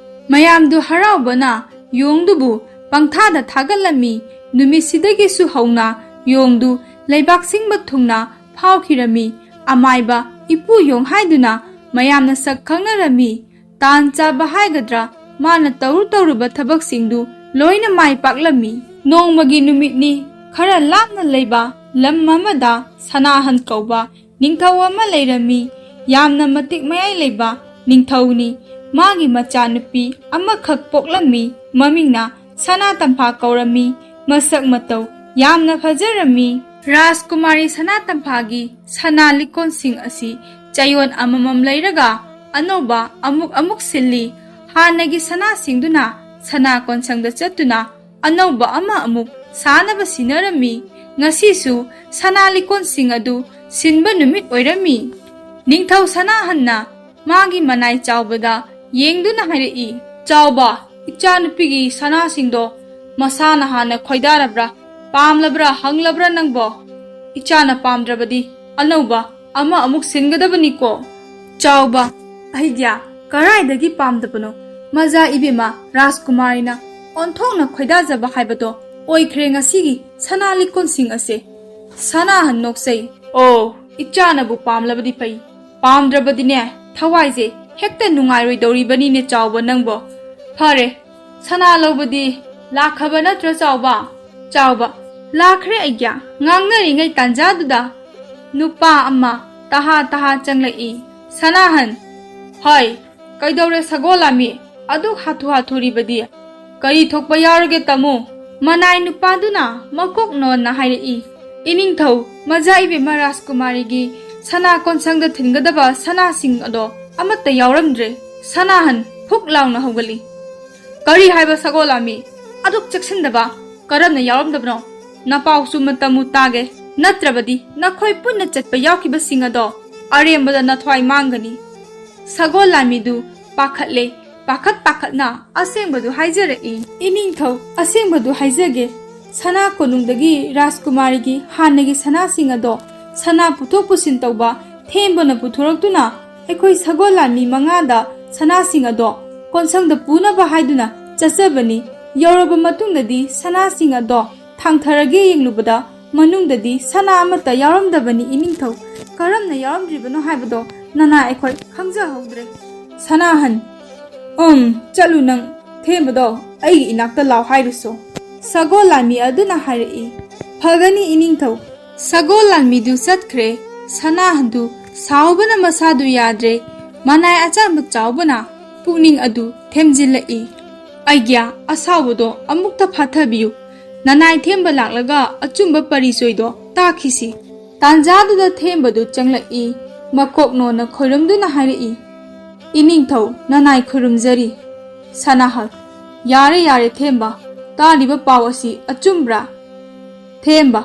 ꯃꯌꯥꯝꯗꯨ ꯍꯔꯥꯎꯕꯅ ꯌꯣꯡꯗꯨꯕꯨ ꯄꯪꯊꯥꯗ ꯊꯥꯒꯠꯂꯝꯃꯤ꯫ ꯅꯨꯃꯤꯠꯁꯤꯗꯒꯤꯁꯨ ꯍꯧꯅ ꯌꯣꯡꯗꯨ ꯂꯩꯕꯥꯛ ꯁꯤꯟꯕ ꯊꯨꯡꯅ ꯐꯥꯎꯈꯤꯔꯝꯃꯤ꯫ ꯑꯃꯥꯏꯕ ꯏꯄꯨ ꯌꯣꯡ ꯍꯥꯏꯗꯨꯅ ꯃꯌꯥꯝꯅ ꯁꯛ ꯈꯪꯅꯔꯝꯃꯤ꯫ ꯇꯥꯟ ꯆꯥꯕ ꯍꯥꯏꯒꯗ꯭ꯔꯥ, ꯃꯥꯅ ꯇꯧꯔꯨ ꯇꯧꯔꯨꯕ ꯊꯕꯛꯁꯤꯡꯗꯨ ꯂꯣꯏꯅ ꯃꯥꯏ ꯄꯥꯛꯂꯝꯃꯤ꯫ ꯅꯣꯡꯃꯒꯤ ꯅꯨꯃꯤꯠꯅꯤ꯫ ꯈꯔ ꯂꯥꯞꯅ ꯂꯩꯕ ꯂꯝ ꯑꯃꯗ ꯁꯅꯥꯍꯟ ꯀꯧꯕ ꯅꯤꯡꯊꯧ ꯑꯃ ꯂꯩꯔꯝꯃꯤ꯫ ꯌꯥꯝꯅ ꯃꯇꯤꯛ ꯃꯌꯥꯏ ꯂꯩꯕ ꯅꯤꯡꯊꯧꯅꯤ꯫ ꯃꯥꯒꯤ ꯃꯆꯥꯅꯨꯄꯤ ꯑꯃꯈꯛ ꯄꯣꯛꯂꯝꯃꯤ꯫ ꯃꯃꯤꯡꯅ ꯁꯅꯥ ꯇꯝꯐꯥ ꯀꯧꯔꯝꯃꯤ꯫ ꯃꯁꯛ ꯃꯇꯧ ꯌꯥꯝꯅ ꯐꯖꯔꯝꯃꯤ꯫ ꯔꯥꯖꯀꯨꯃꯥꯔꯤ ꯁꯅꯥ ꯇꯝꯐꯥꯒꯤ ꯁꯅꯥ ꯂꯤꯛꯀꯣꯟꯁꯤꯡ ꯑꯁꯤ ꯆꯌꯣꯜ ꯑꯃꯃꯝ ꯂꯩꯔꯒ ꯑꯅꯧꯕ ꯑꯃꯨꯛ ꯑꯃꯨꯛ ꯁꯤꯜꯂꯤ꯫ ꯍꯥꯟꯅꯒꯤ ꯁꯅꯥꯁꯤꯡꯗꯨꯅ ꯁꯅꯥ ꯀꯣꯟꯁꯪꯗ ꯆꯠꯇꯨꯅ ꯑꯅꯧꯕ ꯑꯃ ꯑꯃꯨꯛ ꯁꯥꯅꯕ ꯁꯤꯟꯅꯔꯝꯃꯤ꯫ ꯉꯁꯤꯁꯨ ꯁꯅꯥ ꯂꯤꯛꯀꯣꯟꯁꯤꯡ ꯑꯗꯨ ꯁꯤꯟꯕ ꯅꯨꯃꯤꯠ ꯑꯣꯏꯔꯝꯃꯤ꯫ ꯅꯤꯡꯊꯧ ꯁꯅꯥꯍꯟꯅ ꯃꯥꯒꯤ ꯃꯅꯥꯏ ꯆꯥꯎꯕꯗ ꯌꯦꯡꯗꯨꯅ ꯍꯥꯏꯔꯛꯏ, "ꯆꯥꯎꯕ, ꯏꯆꯥꯅꯨꯄꯤꯒꯤ ꯁꯅꯥꯁꯤꯡꯗꯣ ꯃꯁꯥꯅ ꯍꯥꯟꯅ ꯈꯣꯏꯗꯥꯔꯕ꯭ꯔꯥ, ꯄꯥꯝꯂꯕ꯭ꯔꯥ ꯍꯪꯂꯕ꯭ꯔꯥ ꯅꯪꯕꯣ? ꯏꯆꯥꯅ ꯄꯥꯝꯗ꯭ꯔꯕꯗꯤ ꯑꯅꯧꯕ ꯑꯃ ꯑꯃꯨꯛ ꯁꯤꯟꯒꯗꯕꯅꯤꯀꯣ꯫" ꯆꯥꯎꯕ, "ꯑꯩꯗ꯭ꯌꯥ, ꯀꯔꯥꯏꯗꯒꯤ ꯄꯥꯝꯗꯕꯅꯣ? ꯃꯖꯥ ꯏꯕꯦꯝꯃ ꯔꯥꯖꯀꯨꯃꯥꯔꯤꯅ ꯑꯣꯟꯊꯣꯛꯅ ꯈꯣꯏꯗꯥꯖꯕ ꯍꯥꯏꯕꯗꯣ ꯑꯣꯏꯈ꯭ꯔꯦ ꯉꯁꯤꯒꯤ ꯁꯅꯥ ꯂꯤꯛꯀꯣꯟꯁꯤꯡ ꯑꯁꯦ꯫" ꯁꯅꯥꯍꯟ ꯅꯣꯛꯆꯩ꯫ "ꯑꯣ, ꯏꯆꯥꯅꯕꯨ ꯄꯥꯝꯂꯕꯗꯤ ꯐꯩ, ꯄꯥꯝꯗ꯭ꯔꯕꯗꯤꯅꯦ ꯊꯋꯥꯏꯁꯦ ꯍꯦꯛꯇ ꯅꯨꯡꯉꯥꯏꯔꯣꯏꯗꯧꯔꯤꯕꯅꯤꯅꯦ ꯆꯥꯎꯕ ꯅꯪꯕꯣ꯫ ꯐꯔꯦ, ꯁꯅꯥ ꯂꯧꯕꯗꯤ ꯂꯥꯛꯈ꯭ꯔꯕ ꯅꯠꯇ꯭ꯔꯣ ꯆꯥꯎꯕ?" ꯆꯥꯎꯕ, "ꯂꯥꯛꯈ꯭ꯔꯦ ꯑꯩꯒ꯭ꯌꯥ꯫" ꯉꯥꯡꯅꯔꯤꯉꯩ ꯇꯥꯟꯖꯥꯗꯨꯗ ꯅꯨꯄꯥ ꯑꯃ ꯇꯍꯥ ꯇꯍꯥ ꯆꯪꯂꯛꯏ꯫ ꯁꯅꯥꯍꯟ, "ꯍꯣꯏ, ꯀꯩꯗꯧꯔꯦ ꯁꯒꯣꯜ ꯂꯥꯝꯃꯤ? ꯑꯗꯨꯛ ꯍꯥꯊꯨ ꯍꯥꯊꯨꯔꯤꯕꯗꯤ? ꯀꯔꯤ ꯊꯣꯛꯄ ꯌꯥꯎꯔꯒꯦ ꯇꯥꯃꯣ?" ꯃꯅꯥꯏ ꯅꯨꯄꯥꯗꯨꯅ ꯃꯀꯣꯛ ꯅꯣꯟꯅ ꯍꯥꯏꯔꯛꯏ, "ꯏꯅꯤꯡꯊꯧ, ꯃꯖꯥ ꯏꯕꯦꯝꯃ ꯔꯥꯖꯀꯨꯃꯥꯔꯤꯒꯤ ꯁꯅꯥ ꯀꯣꯟꯁꯪꯗ ꯊꯤꯟꯒꯗꯕ ꯁꯅꯥꯁꯤꯡ ꯑꯗꯣ ꯑꯃꯠꯇ ꯌꯥꯎꯔꯝꯗ꯭ꯔꯦ꯫" ꯁꯅꯥꯍꯟ ꯐꯨꯛ ꯂꯥꯎꯅ ꯍꯧꯒꯠꯂꯤ꯫ "ꯀꯔꯤ ꯍꯥꯏꯕ ꯁꯒꯣꯜ ꯂꯥꯝꯃꯤ? ꯑꯗꯨꯛ ꯆꯦꯛꯁꯤꯟꯗꯕ ꯀꯔꯝꯅ ꯌꯥꯎꯔꯝꯗꯕꯅꯣ? ꯅꯄꯥꯎꯁꯨ ꯃꯇꯝ ꯃꯨ ꯇꯥꯒꯦ, ꯅꯠꯇ꯭ꯔꯕꯗꯤ ꯅꯈꯣꯏ ꯄꯨꯟꯅ ꯆꯠꯄ ꯌꯥꯎꯈꯤꯕꯁꯤꯡ ꯑꯗꯣ ꯑꯔꯦꯝꯕꯗ ꯅꯊ꯭ꯋꯥꯏ ꯃꯥꯡꯒꯅꯤ꯫ ꯁꯒꯣꯜ ꯂꯥꯟꯃꯤꯗꯨ ꯄꯥꯈꯠꯂꯦ꯫ ꯄꯥꯈꯠ ꯄꯥꯈꯠꯅ ꯑꯁꯦꯡꯕꯗꯨ ꯍꯥꯏꯖꯔꯛꯏ꯫ "ꯏꯅꯤꯡꯊꯧ, ꯑꯁꯦꯡꯕꯗꯨ ꯍꯥꯏꯖꯒꯦ꯫ ꯁꯅꯥ ꯀꯣꯅꯨꯡꯗꯒꯤ ꯔꯥꯖꯀꯨꯃꯥꯔꯤꯒꯤ ꯍꯥꯟꯅꯒꯤ ꯁꯅꯥꯁꯤꯡ ꯑꯗꯣ ꯁꯅꯥ ꯄꯨꯊꯣꯛ ꯄꯨꯁꯤꯟ ꯇꯧꯕ ꯊꯦꯝꯕꯅ ꯄꯨꯊꯣꯔꯛꯇꯨꯅ ꯑꯩꯈꯣꯏ ꯁꯒꯣꯜ ꯂꯥꯟꯃꯤ ꯃꯉꯥꯗ ꯁꯅꯥꯁꯤꯡ ꯑꯗꯣ ꯀꯣꯟꯁꯪꯗ ꯄꯨꯅꯕ ꯍꯥꯏꯗꯨꯅ ꯆꯠꯆꯕꯅꯤ꯫ ꯌꯧꯔꯕ ꯃꯇꯨꯡꯗꯗꯤ ꯁꯅꯥꯁꯤꯡ ꯑꯗꯣ ꯊꯥꯡꯊꯔꯒꯦ ꯌꯦꯡꯂꯨꯕꯗ ꯃꯅꯨꯡꯗꯗꯤ ꯁꯅꯥ ꯑꯃꯠꯇ ꯌꯥꯎꯔꯝꯗꯕꯅꯤ ꯏꯅꯤꯡꯊꯧ꯫ ꯀꯔꯝꯅ ꯌꯥꯎꯔꯝꯗ꯭ꯔꯤꯕꯅꯣ ꯍꯥꯏꯕꯗꯣ ꯅꯅꯥ ꯑꯩꯈꯣꯏ ꯈꯪꯖꯍꯧꯗ꯭ꯔꯦ꯫" ꯁꯅꯥꯍꯟ, "ꯎꯝ, ꯆꯠꯂꯨ ꯅꯪ꯫ ꯊꯦꯝꯕꯗꯣ ꯑꯩꯒꯤ ꯏꯅꯥꯛꯇ ꯂꯥꯎ ꯍꯥꯏꯔꯨꯁꯣ꯫" ꯁꯒꯣꯜ ꯂꯥꯟꯃꯤ ꯑꯗꯨꯅ ꯍꯥꯏꯔꯛꯏ꯫ "ꯐꯒꯅꯤ ꯏꯅꯤꯡꯊꯧ꯫" ꯁꯒꯣꯜ ꯂꯥꯟꯃꯤꯗꯨ ꯆꯠꯈ꯭ꯔꯦ꯫ ꯁꯅꯥꯍꯟꯗꯨ ꯁꯥꯎꯕꯅ ꯃꯁꯥꯗꯨ ꯌꯥꯗ꯭ꯔꯦ꯫ ꯃꯅꯥꯏ ꯑꯆꯥꯟꯕ ꯆꯥꯎꯕꯅ ꯄꯨꯛꯅꯤꯡ ꯑꯗꯨ ꯊꯦꯝꯖꯤꯜꯂꯛꯏ꯫ "ꯑꯩꯒ꯭ꯌꯥ, ꯑꯁꯥꯎꯕꯗꯣ ꯑꯃꯨꯛꯇ ꯐꯥꯊꯕꯤꯌꯨ꯫ ꯅꯅꯥꯏ ꯊꯦꯝꯕ ꯂꯥꯛꯂꯒ ꯑꯆꯨꯝꯕ ꯄꯔꯤꯆꯣꯏꯗꯣ ꯇꯥꯈꯤꯁꯤ꯫" ꯇꯥꯟꯖꯥꯗꯨꯗ ꯊꯦꯝꯕꯗꯨ ꯆꯪꯂꯛꯏ꯫ ꯃꯀꯣꯛ ꯅꯣꯟꯅ ꯈꯣꯏꯔꯝꯗꯨꯅ ꯍꯥꯏꯔꯛꯏ, "ꯏꯅꯤꯡꯊꯧ, ꯅꯅꯥꯏ ꯈꯨꯔꯨꯝꯖꯔꯤ꯫" ꯁꯅꯥꯍꯜ, "ꯌꯥꯔꯦ, ꯌꯥꯔꯦ ꯊꯦꯝꯕ, ꯇꯥꯔꯤꯕ ꯄꯥꯎ ꯑꯁꯤ ꯑꯆꯨꯝꯕ꯭ꯔꯥ?" ꯊꯦꯝꯕ,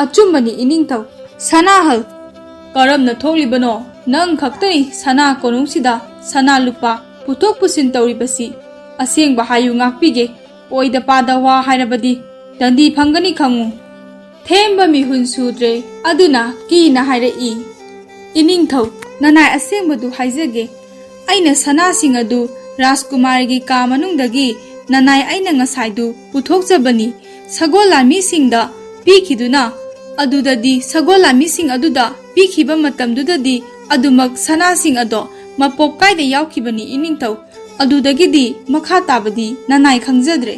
"ꯑꯆꯨꯝꯕꯅꯤ ꯏꯅꯤꯡꯊꯧ꯫" ꯁꯅꯥꯍꯜ, "ꯀꯔꯝꯅ ꯊꯣꯛꯂꯤꯕꯅꯣ? ꯅꯪ ꯈꯛꯇꯅꯤ ꯁꯅꯥ ꯀꯣꯅꯨꯡꯁꯤꯗ ꯁꯅꯥ ꯂꯨꯄꯥ ꯄꯨꯊꯣꯛ ꯄꯨꯁꯤꯟ ꯇꯧꯔꯤꯕꯁꯤ꯫ ꯑꯁꯦꯡꯕ ꯍꯥꯏꯌꯨ ꯉꯥꯛꯄꯤꯒꯦ꯫ ꯑꯣꯏꯗ ꯄꯥꯗ ꯋꯥ ꯍꯥꯏꯔꯕꯗꯤ ꯗꯟꯗꯤ ꯐꯪꯒꯅꯤ ꯈꯪꯉꯨ꯫" ꯊꯦꯝꯕ ꯃꯤꯍꯨꯟ ꯁꯨꯗ꯭ꯔꯦ꯫ ꯑꯗꯨꯅ ꯀꯤꯅ ꯍꯥꯏꯔꯛꯏ, "ꯏꯅꯤꯡꯊꯧ, ꯅꯅꯥꯏ ꯑꯁꯦꯡꯕꯗꯨ ꯍꯥꯏꯖꯒꯦ꯫ ꯑꯩꯅ ꯁꯅꯥꯁꯤꯡ ꯑꯗꯨ ꯔꯥꯖꯀꯨꯃꯥꯔꯒꯤ ꯀꯥ ꯃꯅꯨꯡꯗꯒꯤ ꯅꯅꯥꯏ ꯑꯩꯅ ꯉꯁꯥꯏꯗꯨ ꯄꯨꯊꯣꯛꯆꯕꯅꯤ꯫ ꯁꯒꯣꯜ ꯂꯥꯟꯃꯤꯁꯤꯡꯗ ꯄꯤꯈꯤꯗꯨꯅ, ꯑꯗꯨꯗꯗꯤ ꯁꯒꯣꯜ ꯂꯥꯟꯃꯤꯁꯤꯡ ꯑꯗꯨꯗ ꯄꯤꯈꯤꯕ ꯃꯇꯝꯗꯨꯗꯗꯤ ꯑꯗꯨꯃꯛ ꯁꯅꯥꯁꯤꯡ ꯑꯗꯣ ꯃꯄꯣꯞ ꯀꯥꯏꯗ ꯌꯥꯎꯈꯤꯕꯅꯤ ꯏꯅꯤꯡꯊꯧ꯫ ꯑꯗꯨꯗꯒꯤꯗꯤ ꯃꯈꯥ ꯇꯥꯕꯗꯤ ꯅꯅꯥꯏ ꯈꯪꯖꯗ꯭ꯔꯦ꯫"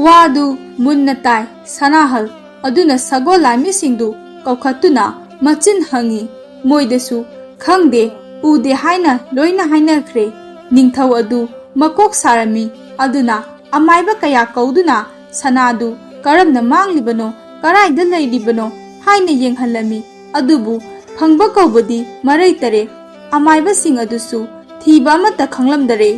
ꯋꯥꯗꯨ ꯃꯨꯟꯅ ꯇꯥꯏ ꯁꯅꯥꯍꯜ꯫ ꯑꯗꯨꯅ ꯁꯒꯣꯜ ꯂꯥꯟꯃꯤꯁꯤꯡꯗꯨ ꯀꯧꯈꯠꯇꯨꯅ ꯃꯆꯤꯟ ꯍꯪꯉꯤ꯫ ꯃꯣꯏꯗꯁꯨ "ꯈꯪꯗꯦ, ꯎꯗꯦ" ꯍꯥꯏꯅ ꯂꯣꯏꯅ ꯍꯥꯏꯅꯈ꯭ꯔꯦ꯫ ꯅꯤꯡꯊꯧ ꯑꯗꯨ ꯃꯀꯣꯛ ꯁꯥꯔꯝꯃꯤ꯫ ꯑꯗꯨꯅ ꯑꯃꯥꯏꯕ ꯀꯌꯥ ꯀꯧꯗꯨꯅ ꯁꯅꯥꯗꯨ ꯀꯔꯝꯅ ꯃꯥꯡꯂꯤꯕꯅꯣ, ꯀꯔꯥꯏꯗ ꯂꯩꯔꯤꯕꯅꯣ ꯍꯥꯏꯅ ꯌꯦꯡꯍꯜꯂꯝꯃꯤ꯫ ꯑꯗꯨꯕꯨ ꯐꯪꯕ ꯀꯧꯕꯗꯤ ꯃꯔꯩ ꯇꯔꯦ꯫ ꯑꯃꯥꯏꯕꯁꯤꯡ ꯑꯗꯨꯁꯨ ꯊꯤꯕ ꯑꯃꯠꯇ ꯈꯪꯂꯝꯗꯔꯦ꯫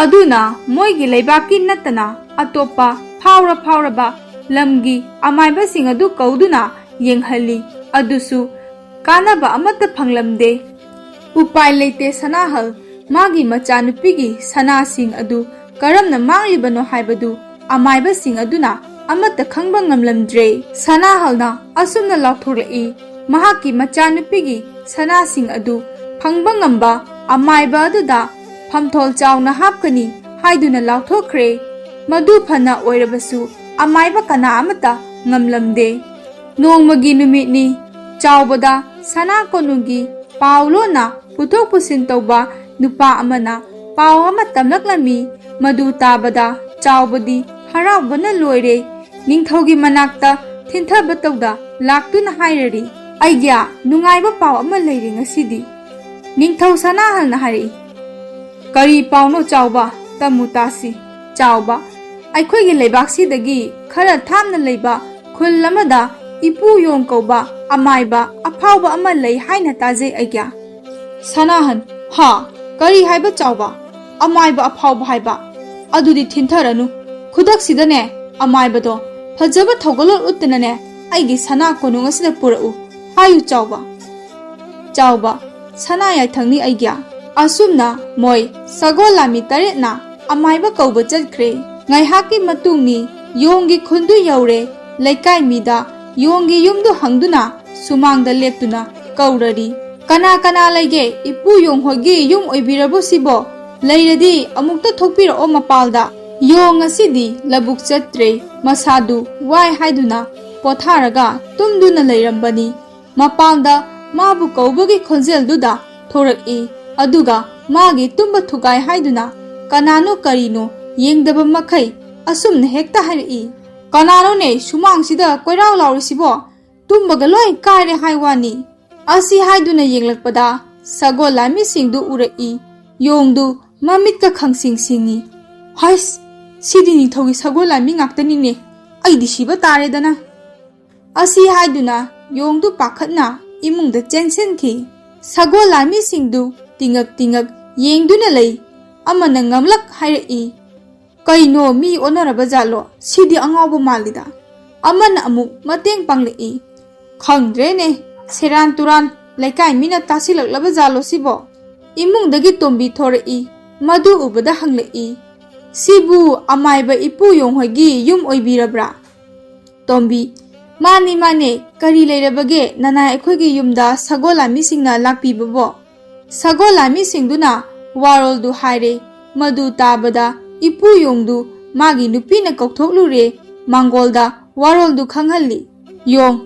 ꯑꯗꯨꯅ ꯃꯣꯏꯒꯤ ꯂꯩꯕꯥꯛꯀꯤ ꯅꯠꯇꯅ ꯑꯇꯣꯞꯄ ꯐꯥꯎꯔ ꯐꯥꯎꯔꯕ ꯂꯝꯒꯤ ꯑꯃꯥꯏꯕꯁꯤꯡ ꯑꯗꯨ ꯀꯧꯗꯨꯅ ꯌꯦꯡꯍꯜꯂꯤ꯫ ꯑꯗꯨꯁꯨ ꯀꯥꯟꯅꯕ ꯑꯃꯠꯇ ꯐꯪꯂꯝꯗꯦ꯫ ꯎꯄꯥꯏ ꯂꯩꯇꯦ ꯁꯅꯥꯍꯜ, ꯃꯥꯒꯤ ꯃꯆꯥꯅꯨꯄꯤꯒꯤ ꯁꯅꯥꯁꯤꯡ ꯑꯗꯨ ꯀꯔꯝꯅ ꯃꯥꯡꯂꯤꯕꯅꯣ ꯍꯥꯏꯕꯗꯨ ꯑꯃꯥꯏꯕꯁꯤꯡ ꯑꯗꯨꯅ ꯑꯃꯠꯇ ꯈꯪꯕ ꯉꯝꯂꯝꯗ꯭ꯔꯦ꯫ ꯁꯅꯥꯍꯜꯅ ꯑꯁꯨꯝꯅ ꯂꯥꯎꯊꯣꯔꯛꯏ, ꯃꯍꯥꯛꯀꯤ ꯃꯆꯥꯅꯨꯄꯤꯒꯤ ꯁꯅꯥꯁꯤꯡ ꯑꯗꯨ ꯐꯪꯕ ꯉꯝꯕ ꯑꯃꯥꯏꯕ ꯑꯗꯨꯗ ꯐꯝꯊꯣꯜ ꯆꯥꯎꯅ ꯍꯥꯞꯀꯅꯤ ꯍꯥꯏꯗꯨꯅ ꯂꯥꯎꯊꯣꯛꯈ꯭ꯔꯦ꯫ ꯃꯗꯨ ꯐꯅ ꯑꯣꯏꯔꯕꯁꯨ ꯑꯃꯥꯏꯕ ꯀꯅꯥ ꯑꯃꯠꯇ ꯉꯝꯂꯝꯗꯦ꯫ ꯅꯣꯡꯃꯒꯤ ꯅꯨꯃꯤꯠꯅꯤ꯫ ꯆꯥꯎꯕꯗ ꯁꯅꯥ ꯀꯣꯅꯨꯡꯒꯤ ꯄꯥꯎ ꯂꯣꯟꯅ ꯄꯨꯊꯣꯛ ꯄꯨꯁꯤꯟ ꯇꯧꯕ ꯅꯨꯄꯥ ꯑꯃꯅ ꯄꯥꯎ ꯑꯃ ꯇꯝꯂꯛꯂꯝꯃꯤ꯫ ꯃꯗꯨ ꯇꯥꯕꯗ ꯆꯥꯎꯕꯗꯤ ꯍꯔꯥꯎꯕꯅ ꯂꯣꯏꯔꯦ꯫ ꯅꯤꯡꯊꯧꯒꯤ ꯃꯅꯥꯛꯇ ꯊꯤꯟꯊꯕ ꯇꯧꯗ ꯂꯥꯛꯇꯨꯅ ꯍꯥꯏꯔꯔꯤ, "ꯑꯩꯒ꯭ꯌꯥ, ꯅꯨꯡꯉꯥꯏꯕ ꯄꯥꯎ ꯑꯃ ꯂꯩꯔꯦ ꯉꯁꯤꯗꯤ꯫" ꯅꯤꯡꯊꯧ ꯁꯅꯥꯍꯜꯅ ꯍꯥꯏꯔꯛꯏ, "ꯀꯔꯤ ꯄꯥꯎꯅꯣ ꯆꯥꯎꯕ? ꯇꯝꯃꯨ ꯇꯥꯁꯤ꯫" ꯆꯥꯎꯕ, "ꯑꯩꯈꯣꯏꯒꯤ ꯂꯩꯕꯥꯛꯁꯤꯗꯒꯤ ꯈꯔ ꯊꯥꯞꯅ ꯂꯩꯕ ꯈꯨꯜ ꯑꯃꯗ ꯏꯄꯨ ꯌꯣꯡ ꯀꯧꯕ ꯑꯃꯥꯏꯕ ꯑꯐꯥꯎꯕ ꯑꯃ ꯂꯩ ꯍꯥꯏꯅ ꯇꯥꯖꯩ ꯑꯩꯒ꯭ꯌꯥ꯫" ꯁꯅꯥꯍꯟ, "ꯍꯥ? ꯀꯔꯤ ꯍꯥꯏꯕ ꯆꯥꯎꯕ? ꯑꯃꯥꯏꯕ ꯑꯐꯥꯎꯕ ꯍꯥꯏꯕ? ꯑꯗꯨꯗꯤ ꯊꯤꯟꯊꯔꯅꯨ꯫ ꯈꯨꯗꯛꯁꯤꯗꯅꯦ ꯑꯃꯥꯏꯕꯗꯣ ꯐꯖꯕ ꯊꯧꯒꯜꯂꯣꯟ ꯎꯠꯇꯅꯅꯦ ꯑꯩꯒꯤ ꯁꯅꯥ ꯀꯣꯅꯨꯡ ꯑꯁꯤꯗ ꯄꯨꯔꯛꯎ ꯍꯥꯏꯌꯨ ꯆꯥꯎꯕ꯫" ꯆꯥꯎꯕ, "ꯁꯅꯥ ꯌꯥꯏꯊꯪꯅꯤ ꯑꯩꯒ꯭ꯌꯥ꯫" ꯑꯁꯨꯝꯅ ꯃꯣꯏ ꯁꯒꯣꯜ ꯂꯥꯟꯃꯤ ꯇꯔꯦꯠꯅ ꯑꯃꯥꯏꯕ ꯀꯧꯕ ꯆꯠꯈ꯭ꯔꯦ꯫ ꯉꯥꯏꯍꯥꯛꯀꯤ ꯃꯇꯨꯡꯅꯤ꯫ ꯌꯣꯡꯒꯤ ꯈꯨꯟꯗꯨ ꯌꯧꯔꯦ꯫ ꯂꯩꯀꯥꯏ ꯃꯤꯗ ꯌꯣꯡꯒꯤ ꯌꯨꯝꯗꯨ ꯍꯪꯗꯨꯅ ꯁꯨꯃꯥꯡꯗ ꯂꯦꯞꯇꯨꯅ ꯀꯧꯔꯔꯤ, "ꯀꯅꯥ ꯀꯅꯥ ꯂꯩꯒꯦ? ꯏꯄꯨ ꯌꯣꯡ ꯍꯣꯏꯒꯤ ꯌꯨꯝ ꯑꯣꯏꯕꯤꯔꯕꯣ ꯁꯤꯕꯣ? ꯂꯩꯔꯗꯤ ꯑꯃꯨꯛꯇ ꯊꯣꯛꯄꯤꯔꯛꯑꯣ ꯃꯄꯥꯜꯗ꯫" ꯌꯣꯡ ꯑꯁꯤꯗꯤ ꯂꯧꯕꯨꯛ ꯆꯠꯇ꯭ꯔꯦ꯫ ꯃꯁꯥꯗꯨ ꯋꯥꯏ ꯍꯥꯏꯗꯨꯅ ꯄꯣꯊꯥꯔꯒ ꯇꯨꯝꯗꯨꯅ ꯂꯩꯔꯝꯕꯅꯤ꯫ ꯃꯄꯥꯟꯗ ꯃꯥꯕꯨ ꯀꯧꯕꯒꯤ ꯈꯣꯟꯖꯦꯜꯗꯨꯗ ꯊꯣꯔꯛꯏ꯫ ꯑꯗꯨꯒ ꯃꯥꯒꯤ ꯇꯨꯝꯕ ꯊꯨꯒꯥꯏ ꯍꯥꯏꯗꯨꯅ ꯀꯅꯥꯅꯣ ꯀꯔꯤꯅꯣ ꯌꯦꯡꯗꯕ ꯃꯈꯩ ꯑꯁꯨꯝꯅ ꯍꯦꯛꯇ ꯍꯥꯏꯔꯛꯏ, "ꯀꯅꯥꯅꯣꯅꯦ ꯁꯨꯃꯥꯡꯁꯤꯗ ꯀꯣꯏꯔꯥꯎ ꯂꯥꯎꯔꯤꯁꯤꯕꯣ? ꯇꯨꯝꯕꯒ ꯂꯣꯏ ꯀꯥꯏꯔꯦ ꯍꯥꯏ ꯋꯥꯅꯤ꯫" ꯑꯁꯤ ꯍꯥꯏꯗꯨꯅ ꯌꯦꯡꯂꯛꯄꯗ ꯁꯒꯣꯜ ꯂꯥꯟꯃꯤꯁꯤꯡꯗꯨ ꯎꯔꯛꯏ꯫ ꯌꯣꯡꯗꯨ ꯃꯃꯤꯠꯀ ꯈꯪꯁꯤꯡ ꯁꯤꯡꯏ꯫ "ꯍꯩꯁ, ꯁꯤꯗꯤ ꯅꯤꯡꯊꯧꯒꯤ ꯁꯒꯣꯜ ꯂꯥꯟꯃꯤ ꯉꯥꯛꯇꯅꯤꯅꯦ꯫ ꯑꯩꯗꯤ ꯁꯤꯕ ꯇꯥꯔꯦꯗꯅ꯫" ꯑꯁꯤ ꯍꯥꯏꯗꯨꯅ ꯌꯣꯡꯗꯨ ꯄꯥꯈꯠꯅ ꯏꯃꯨꯡꯗ ꯆꯦꯟꯁꯤꯟꯈꯤ꯫ ꯁꯒꯣꯜ ꯂꯥꯟꯃꯤꯁꯤꯡꯗꯨ ꯇꯤꯉꯛ ꯇꯤꯉꯛ ꯌꯦꯡꯗꯨꯅ ꯂꯩ꯫ ꯑꯃꯅ ꯉꯝꯂꯛ ꯍꯥꯏꯔꯛꯏ, "ꯀꯩꯅꯣ, ꯃꯤ ꯑꯣꯟꯅꯔꯕ ꯖꯥꯠꯂꯣ? ꯁꯤꯗꯤ ꯑꯉꯥꯎꯕ ꯃꯥꯜꯂꯤꯗ꯫" ꯑꯃꯅ ꯑꯃꯨꯛ ꯃꯇꯦꯡ ꯄꯥꯡꯂꯛꯏ, "ꯈꯪꯗ꯭ꯔꯦꯅꯦ, ꯁꯦꯔꯥꯟ ꯇꯨꯔꯥꯟ, ꯂꯩꯀꯥꯏ ꯃꯤꯅ ꯇꯥꯁꯤꯜꯂꯛꯂꯕ ꯖꯥꯠꯂꯣ ꯁꯤꯕꯣ?" ꯏꯃꯨꯡꯗꯒꯤ ꯇꯣꯝꯕꯤ ꯊꯣꯔꯛꯏ꯫ ꯃꯗꯨ ꯎꯕꯗ ꯍꯪꯂꯛꯏ, "ꯁꯤꯕꯨ ꯑꯃꯥꯏꯕ ꯏꯄꯨ ꯌꯣꯡ ꯍꯣꯏꯒꯤ ꯌꯨꯝ ꯑꯣꯏꯕꯤꯔꯕ꯭ꯔꯥ?" ꯇꯣꯝꯕꯤ, "ꯃꯥꯅꯤ, ꯃꯥꯅꯦ, ꯀꯔꯤ ꯂꯩꯔꯕꯒꯦ ꯅꯅꯥꯏ ꯑꯩꯈꯣꯏꯒꯤ ꯌꯨꯝꯗ ꯁꯒꯣꯜ ꯂꯥꯃꯤꯁꯤꯡꯅ ꯂꯥꯛꯄꯤꯕꯕꯣ?" ꯁꯒꯣꯜ ꯂꯥꯃꯤꯁꯤꯡꯗꯨꯅ ꯋꯥꯔꯣꯜꯗꯨ ꯍꯥꯏꯔꯦ꯫ ꯃꯗꯨ ꯇꯥꯕꯗ ꯏꯄꯨ ꯌꯣꯡꯗꯨ ꯃꯥꯒꯤ ꯅꯨꯄꯤꯅ ꯀꯧꯊꯣꯛꯂꯨꯔꯦ꯫ ꯃꯥꯡꯒꯣꯜꯗ ꯋꯥꯔꯣꯜꯗꯨ ꯈꯪꯍꯜꯂꯤ꯫ ꯌꯣꯡ,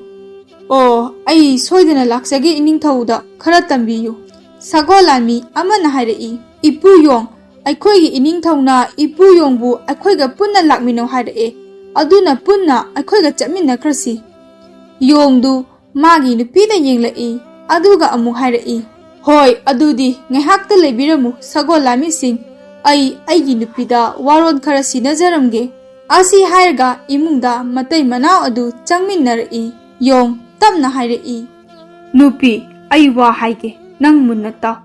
"ꯑꯣ, ꯑꯩ ꯁꯣꯏꯗꯅ ꯂꯥꯛꯆꯒꯦ ꯏꯅꯤꯡꯊꯧꯗ ꯈꯔ ꯇꯝꯕꯤꯌꯨ꯫" ꯁꯒꯣꯜ ꯂꯥꯟꯃꯤ ꯑꯃꯅ ꯍꯥꯏꯔꯛꯏ, "ꯏꯄꯨ ꯌꯣꯡ, ꯑꯩꯈꯣꯏꯒꯤ ꯏꯅꯤꯡꯊꯧꯅ ꯏꯄꯨ ꯌꯣꯡꯕꯨ ꯑꯩꯈꯣꯏꯒ ꯄꯨꯟꯅ ꯂꯥꯛꯃꯤꯟꯅꯧ ꯍꯥꯏꯔꯛꯑꯦ, ꯑꯗꯨꯅ ꯄꯨꯟꯅ ꯑꯩꯈꯣꯏꯒ ꯆꯠꯃꯤꯟꯅꯈ꯭ꯔꯁꯤ꯫" ꯌꯣꯡꯗꯨ ꯃꯥꯒꯤ ꯅꯨꯄꯤꯗ ꯌꯦꯡꯂꯛꯏ, ꯑꯗꯨꯒ ꯑꯃꯨꯛ ꯍꯥꯏꯔꯛꯏ, "ꯍꯣꯏ, ꯑꯗꯨꯗꯤ ꯉꯥꯏꯍꯥꯛꯇ ꯂꯩꯕꯤꯔꯝꯃꯨ ꯁꯒꯣꯜ ꯂꯥꯃꯤꯁꯤꯡ, ꯑꯩ ꯑꯩꯒꯤ ꯅꯨꯄꯤꯗ ꯋꯥꯔꯣꯜ ꯈꯔ ꯁꯤꯟꯅꯖꯔꯝꯒꯦ꯫" ꯑꯁꯤ ꯍꯥꯏꯔꯒ ꯏꯃꯨꯡꯗ ꯃꯇꯩ ꯃꯅꯥꯎ ꯑꯗꯨ ꯆꯪꯃꯤꯟꯅꯔꯛꯏ꯫ ꯌꯣꯡ ꯇꯞꯅ ꯍꯥꯏꯔꯛꯏ, "ꯅꯨꯄꯤ, ꯑꯩ ꯋꯥ ꯍꯥꯏꯒꯦ, ꯅꯪ ꯃꯨꯟꯅ ꯇꯥꯎ꯫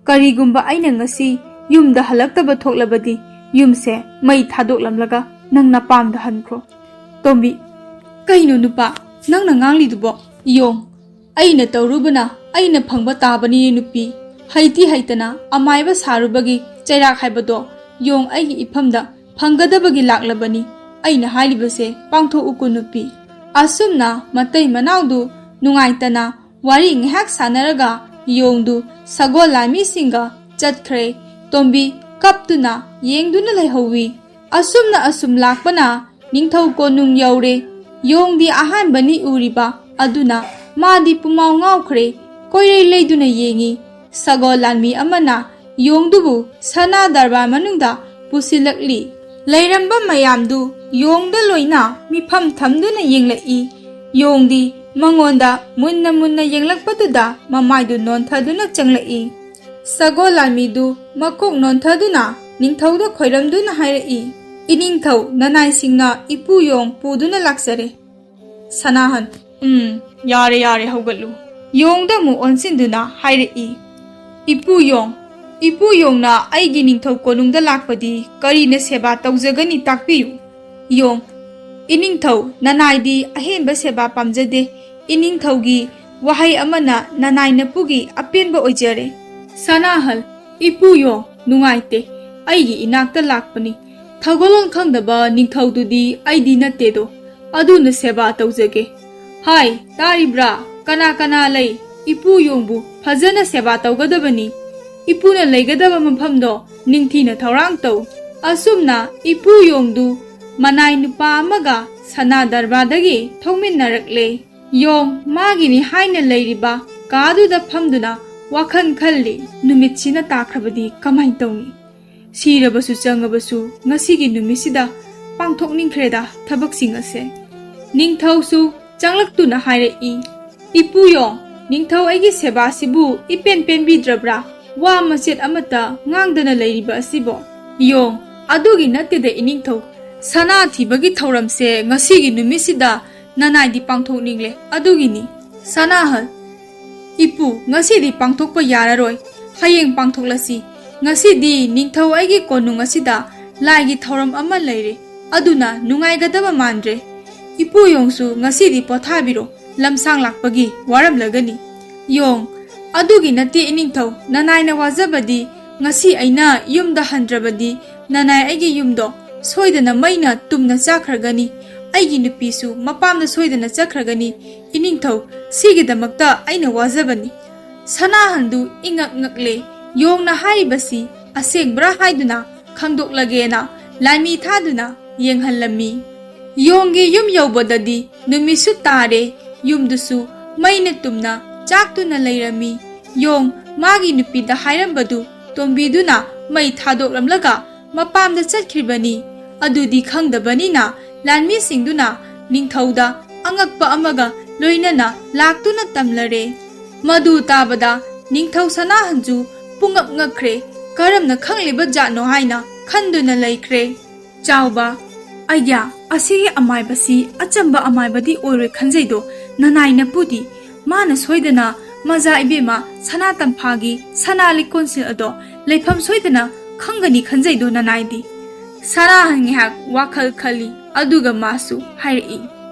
ꯀꯔꯤꯒꯨꯝꯕ ꯑꯩꯅ ꯉꯁꯤ ꯌꯨꯝꯗ ꯍꯜꯂꯛꯇꯕ ꯊꯣꯛꯂꯕꯗꯤ ꯌꯨꯝꯁꯦ ꯃꯩ ꯊꯥꯗꯣꯛꯂꯝꯂꯒ ꯅꯪ ꯅꯄꯥꯝꯗ ꯍꯟꯈ꯭ꯔꯣ꯫" ꯇꯣꯝꯕꯤ, "ꯀꯩꯅꯣ ꯅꯨꯄꯥ, ꯅꯪꯅ ꯉꯥꯡꯂꯤꯗꯨꯕꯣ?" ꯌꯣꯡ, "ꯑꯩꯅ ꯇꯧꯔꯨꯕꯅ ꯑꯩꯅ ꯐꯪꯕ ꯇꯥꯕꯅꯤ ꯅꯨꯄꯤ꯫ ꯍꯩꯇꯤ ꯍꯩꯇꯅ ꯑꯃꯥꯏꯕ ꯁꯥꯔꯨꯕꯒꯤ ꯆꯩꯔꯥꯛ ꯍꯥꯏꯕꯗꯣ ꯌꯣꯡ ꯑꯩꯒꯤ ꯏꯐꯝꯗ ꯐꯪꯒꯗꯕꯒꯤ ꯂꯥꯛꯂꯕꯅꯤ꯫ ꯑꯩꯅ ꯍꯥꯏꯔꯤꯕꯁꯦ ꯄꯥꯡꯊꯣꯛꯎꯀꯣ ꯅꯨꯄꯤ꯫" ꯑꯁꯨꯝꯅ ꯃꯇꯩ ꯃꯅꯥꯎꯗꯨ ꯅꯨꯡꯉꯥꯏꯇꯅ ꯋꯥꯔꯤ ꯉꯥꯏꯍꯥꯛ ꯁꯥꯟꯅꯔꯒ ꯌꯣꯡꯗꯨ ꯁꯒꯣꯜ ꯂꯥꯟꯃꯤꯁꯤꯡꯒ ꯆꯠꯈ꯭ꯔꯦ꯫ ꯇꯣꯝꯕꯤ ꯀꯞꯇꯨꯅ ꯌꯦꯡꯗꯨꯅ ꯂꯩꯍꯧꯋꯤ꯫ ꯑꯁꯨꯝꯅ ꯑꯁꯨꯝ ꯂꯥꯛꯄꯅ ꯅꯤꯡꯊꯧ ꯀꯣꯅꯨꯡ ꯌꯧꯔꯦ꯫ ꯌꯣꯡꯗꯤ ꯑꯍꯥꯟꯕꯅꯤ ꯎꯔꯤꯕ, ꯑꯗꯨꯅ ꯃꯥꯗꯤ ꯄꯨꯃꯥꯎ ꯉꯥꯎꯈ꯭ꯔꯦ꯫ ꯀꯣꯏꯔꯩ ꯂꯩꯗꯨꯅ ꯌꯦꯡꯉꯤ꯫ ꯁꯒꯣꯜ ꯂꯥꯟꯃꯤ ꯑꯃꯅ ꯌꯣꯡꯗꯨꯕꯨ ꯁꯅꯥ ꯗꯔꯕꯥꯔ ꯃꯅꯨꯡꯗ ꯄꯨꯁꯤꯜꯂꯛꯂꯤ꯫ ꯂꯩꯔꯝꯕ ꯃꯌꯥꯝꯗꯨ ꯌꯣꯡꯗ ꯂꯣꯏꯅ ꯃꯤꯐꯝ ꯊꯝꯗꯨꯅ ꯌꯦꯡꯂꯛꯏ꯫ ꯌꯣꯡꯗꯤ ꯃꯉꯣꯟꯗ ꯃꯨꯟꯅ ꯃꯨꯟꯅ ꯌꯦꯡꯂꯛꯄꯗꯨꯗ ꯃꯃꯥꯏꯗꯨ ꯅꯣꯟꯊꯗꯨꯅ ꯆꯪꯂꯛꯏ꯫ ꯁꯒꯣꯜ ꯂꯥꯟꯃꯤꯗꯨ ꯃꯀꯣꯛ ꯅꯣꯟꯊꯗꯨꯅ ꯅꯤꯡꯊꯧꯗ ꯈꯣꯏꯔꯝꯗꯨꯅ ꯍꯥꯏꯔꯛꯏ, "ꯏꯅꯤꯡꯊꯧ, ꯅꯅꯥꯏꯁꯤꯡꯅ ꯏꯄꯨ ꯌꯣꯡ ꯄꯨꯗꯨꯅ ꯂꯥꯛꯆꯔꯦ꯫" ꯁꯅꯥꯍꯟ, "ꯎꯝ, ꯌꯥꯔꯦ, ꯌꯥꯔꯦ, ꯍꯧꯒꯠꯂꯨ꯫" ꯌꯣꯡꯗ ꯑꯃꯨꯛ ꯑꯣꯟꯁꯤꯟꯗꯨꯅ ꯍꯥꯏꯔꯛꯏ, "ꯏꯄꯨ ꯌꯣꯡ, ꯏꯄꯨ ꯌꯣꯡꯅ ꯑꯩꯒꯤ ꯅꯤꯡꯊꯧ ꯀꯣꯅꯨꯡꯗ ꯂꯥꯛꯄꯗꯤ ꯀꯔꯤꯅ ꯁꯦꯕꯥ ꯇꯧꯖꯒꯅꯤ, ꯇꯥꯛꯄꯤꯌꯨ꯫" ꯌꯣꯡ, "ꯏꯅꯤꯡꯊꯧ, ꯅꯅꯥꯏꯗꯤ ꯑꯍꯦꯟꯕ ꯁꯦꯕꯥ ꯄꯥꯝꯖꯗꯦ꯫ ꯏꯅꯤꯡꯊꯧꯒꯤ ꯋꯥꯍꯩ ꯑꯃꯅ ꯅꯅꯥꯏ ꯅꯄꯨꯒꯤ ꯑꯄꯦꯟꯕ ꯑꯣꯏꯖꯔꯦ꯫" ꯁꯅꯥꯍꯜ, ꯏꯄꯨ ꯌꯣꯡ, ꯅꯨꯡꯉꯥꯏꯇꯦ꯫ ꯑꯩꯒꯤ ꯏꯅꯥꯛꯇ ꯂꯥꯛꯄꯅꯤ꯫ ꯊꯧꯒꯜꯂꯣꯟ ꯈꯪꯗꯕ ꯅꯤꯡꯊꯧꯗꯨꯗꯤ ꯑꯩꯗꯤ ꯅꯠꯇꯦꯗꯣ꯫ ꯑꯗꯨꯅ ꯁꯦꯕꯥ ꯇꯧꯖꯒꯦ꯫ ꯍꯥꯏ, ꯇꯥꯔꯤꯕ꯭ꯔꯥ? ꯀꯅꯥ ꯀꯅꯥ ꯂꯩ? ꯏꯄꯨ ꯌꯣꯡꯕꯨ ꯐꯖꯅ ꯁꯦꯕꯥ ꯇꯧꯒꯗꯕꯅꯤ꯫ ꯏꯄꯨꯅ ꯂꯩꯒꯗꯕ ꯃꯐꯝꯗꯣ ꯅꯤꯡꯊꯤꯅ ꯊꯧꯔꯥꯡ ꯇꯧ꯫ ꯑꯁꯨꯝꯅ ꯏꯄꯨ ꯌꯣꯡꯗꯨ ꯃꯅꯥꯏ ꯅꯨꯄꯥ ꯑꯃꯒ ꯁꯅꯥ ꯗꯔꯕꯥꯔꯗꯒꯤ ꯊꯧꯃꯤꯟꯅꯔꯛꯂꯦ꯫ ꯌꯣꯡ ꯃꯥꯒꯤꯅꯤ ꯍꯥꯏꯅ ꯂꯩꯔꯤꯕ ꯀꯥꯗꯨꯗ ꯐꯝꯗꯨꯅ ꯋꯥꯈꯜ ꯈꯜꯂꯤ꯫ ꯅꯨꯃꯤꯠꯁꯤꯅ ꯇꯥꯈ꯭ꯔꯕꯗꯤ ꯀꯃꯥꯏ ꯇꯧꯅꯤ? ꯁꯤꯔꯕꯁꯨ ꯆꯪꯉꯕꯁꯨ ꯉꯁꯤꯒꯤ ꯅꯨꯃꯤꯠꯁꯤꯗ ꯄꯥꯡꯊꯣꯛꯅꯤꯡꯈ꯭ꯔꯦꯗ ꯊꯕꯛꯁꯤꯡ ꯑꯁꯦ꯫ ꯅꯤꯡꯊꯧꯁꯨ ꯆꯪꯂꯛꯇꯨꯅ ꯍꯥꯏꯔꯛꯏ, "ꯏꯄꯨ ꯌꯣꯡ, ꯅꯤꯡꯊꯧ ꯑꯩꯒꯤ ꯁꯦꯕꯥꯁꯤꯕꯨ ꯏꯄꯦꯟ ꯄꯦꯟꯕꯤꯗ꯭ꯔꯕ꯭ꯔꯥ? ꯋꯥ ꯃꯆꯦꯠ ꯑꯃꯠꯇ ꯉꯥꯡꯗꯅ ꯂꯩꯔꯤꯕ ꯑꯁꯤꯕꯣ?" ꯌꯣꯡ, "ꯑꯗꯨꯒꯤ ꯅꯠꯇꯦꯗ ꯏꯅꯤꯡꯊꯧ꯫ ꯁꯅꯥ ꯊꯤꯕꯒꯤ ꯊꯧꯔꯝꯁꯦ ꯉꯁꯤꯒꯤ ꯅꯨꯃꯤꯠꯁꯤꯗ ꯅꯅꯥꯏꯗꯤ ꯄꯥꯡꯊꯣꯛꯅꯤꯡꯂꯦ, ꯑꯗꯨꯒꯤꯅꯤ꯫" ꯁꯅꯥꯍꯜ, "ꯏꯄꯨ, ꯉꯁꯤꯗꯤ ꯄꯥꯡꯊꯣꯛꯄ ꯌꯥꯔꯔꯣꯏ꯫ ꯍꯌꯦꯡ ꯄꯥꯡꯊꯣꯛꯂꯁꯤ꯫ ꯉꯁꯤꯗꯤ ꯅꯤꯡꯊꯧ ꯑꯩꯒꯤ ꯀꯣꯅꯨꯡ ꯑꯁꯤꯗ ꯂꯥꯏꯒꯤ ꯊꯧꯔꯝ ꯑꯃ ꯂꯩꯔꯦ꯫ ꯑꯗꯨꯅ ꯅꯨꯡꯉꯥꯏꯒꯗꯕ ꯃꯥꯟꯗ꯭ꯔꯦ꯫ ꯏꯄꯨ ꯌꯣꯡꯁꯨ ꯉꯁꯤꯗꯤ ꯄꯣꯊꯥꯕꯤꯔꯣ꯫ ꯂꯝꯁꯥꯡ ꯂꯥꯛꯄꯒꯤ ꯋꯥꯔꯝꯂꯒꯅꯤ꯫" ꯌꯣꯡ, "ꯑꯗꯨꯒꯤ ꯅꯠꯇꯦ ꯏꯅꯤꯡꯊꯧ, ꯅꯅꯥꯏꯅ ꯋꯥꯖꯕꯗꯤ ꯉꯁꯤ ꯑꯩꯅ ꯌꯨꯝꯗ ꯍꯟꯗ꯭ꯔꯕꯗꯤ ꯅꯅꯥꯏ ꯑꯩꯒꯤ ꯌꯨꯝꯗꯣ ꯁꯣꯏꯗꯅ ꯃꯩꯅ ꯇꯨꯝꯅ ꯆꯥꯈ꯭ꯔꯒꯅꯤ꯫ ꯑꯩꯒꯤ ꯅꯨꯄꯤꯁꯨ ꯃꯄꯥꯝꯗ ꯁꯣꯏꯗꯅ ꯆꯠꯈ꯭ꯔꯒꯅꯤ꯫ ꯏꯅꯤꯡꯊꯧ, ꯁꯤꯒꯤꯗꯃꯛꯇ ꯑꯩꯅ ꯋꯥꯖꯕꯅꯤ꯫" ꯁꯅꯥꯍꯟꯗꯨ ꯏꯉꯛ ꯉꯛꯂꯦ꯫ ꯌꯣꯡꯅ ꯍꯥꯏꯔꯤꯕꯁꯤ ꯑꯁꯦꯡꯕ꯭ꯔꯥ ꯍꯥꯏꯗꯨꯅ ꯈꯪꯗꯣꯛꯂꯒꯦꯅ ꯂꯥꯟꯃꯤ ꯊꯥꯗꯨꯅ ꯌꯦꯡꯍꯜꯂꯝꯃꯤ꯫ ꯌꯣꯡꯒꯤ ꯌꯨꯝ ꯌꯧꯕꯗꯗꯤ ꯅꯨꯃꯤꯠꯁꯨ ꯇꯥꯔꯦ, ꯌꯨꯝꯗꯨꯁꯨ ꯃꯩꯅ ꯇꯨꯝꯅ ꯆꯥꯛꯇꯨꯅ ꯂꯩꯔꯝꯃꯤ꯫ ꯌꯣꯡ ꯃꯥꯒꯤ ꯅꯨꯄꯤꯗ ꯍꯥꯏꯔꯝꯕꯗꯨ ꯇꯣꯝꯕꯤꯗꯨꯅ ꯃꯩ ꯊꯥꯗꯣꯛꯂꯝꯂꯒ ꯃꯄꯥꯝꯗ ꯆꯠꯈ꯭ꯔꯤꯕꯅꯤ꯫ ꯑꯗꯨꯗꯤ ꯈꯪꯗꯕꯅꯤꯅ ꯂꯥꯟꯃꯤꯁꯤꯡꯗꯨꯅ ꯅꯤꯡꯊꯧꯗ ꯑꯉꯛꯄ ꯑꯃꯒ ꯂꯣꯏꯅꯅ ꯂꯥꯛꯇꯨꯅ ꯇꯝꯂꯔꯦ꯫ ꯃꯗꯨ ꯇꯥꯕꯗ ꯅꯤꯡꯊꯧ ꯁꯅꯥꯍꯟꯁꯨ ꯄꯨꯡꯉꯛ ꯉꯛꯈ꯭ꯔꯦ꯫ ꯀꯔꯝꯅ ꯈꯪꯂꯤꯕ ꯖꯥꯠꯅꯣ ꯍꯥꯏꯅ ꯈꯟꯗꯨꯅ ꯂꯩꯈ꯭ꯔꯦ꯫ "ꯆꯥꯎꯕ, ꯑꯩꯌꯥ, ꯑꯁꯤꯒꯤ ꯑꯃꯥꯏꯕꯁꯤ ꯑꯆꯝꯕ ꯑꯃꯥꯏꯕꯗꯤ ꯑꯣꯏꯔꯣꯏ ꯈꯟꯖꯩꯗꯣ ꯅꯅꯥꯏꯅꯄꯨꯗꯤ꯫ ꯃꯥꯅ ꯁꯣꯏꯗꯅ ꯃꯖꯥ ꯏꯕꯦꯝꯃ ꯁꯅꯥ ꯇꯝꯐꯥꯒꯤ ꯁꯅꯥ ꯂꯤꯛꯀꯣꯟꯁꯤꯜ ꯑꯗꯣ ꯂꯩꯐꯝ ꯁꯣꯏꯗꯅ ꯈꯪꯒꯅꯤ ꯈꯟꯖꯩꯗꯣ ꯅꯅꯥꯏꯗꯤ꯫" ꯁꯅꯥꯍꯟ ꯉꯥꯏꯍꯥꯛ ꯋꯥꯈꯜ ꯈꯜꯂꯤ, ꯑꯗꯨꯒ ꯃꯥꯁꯨ ꯍꯥꯏꯔꯛꯏ,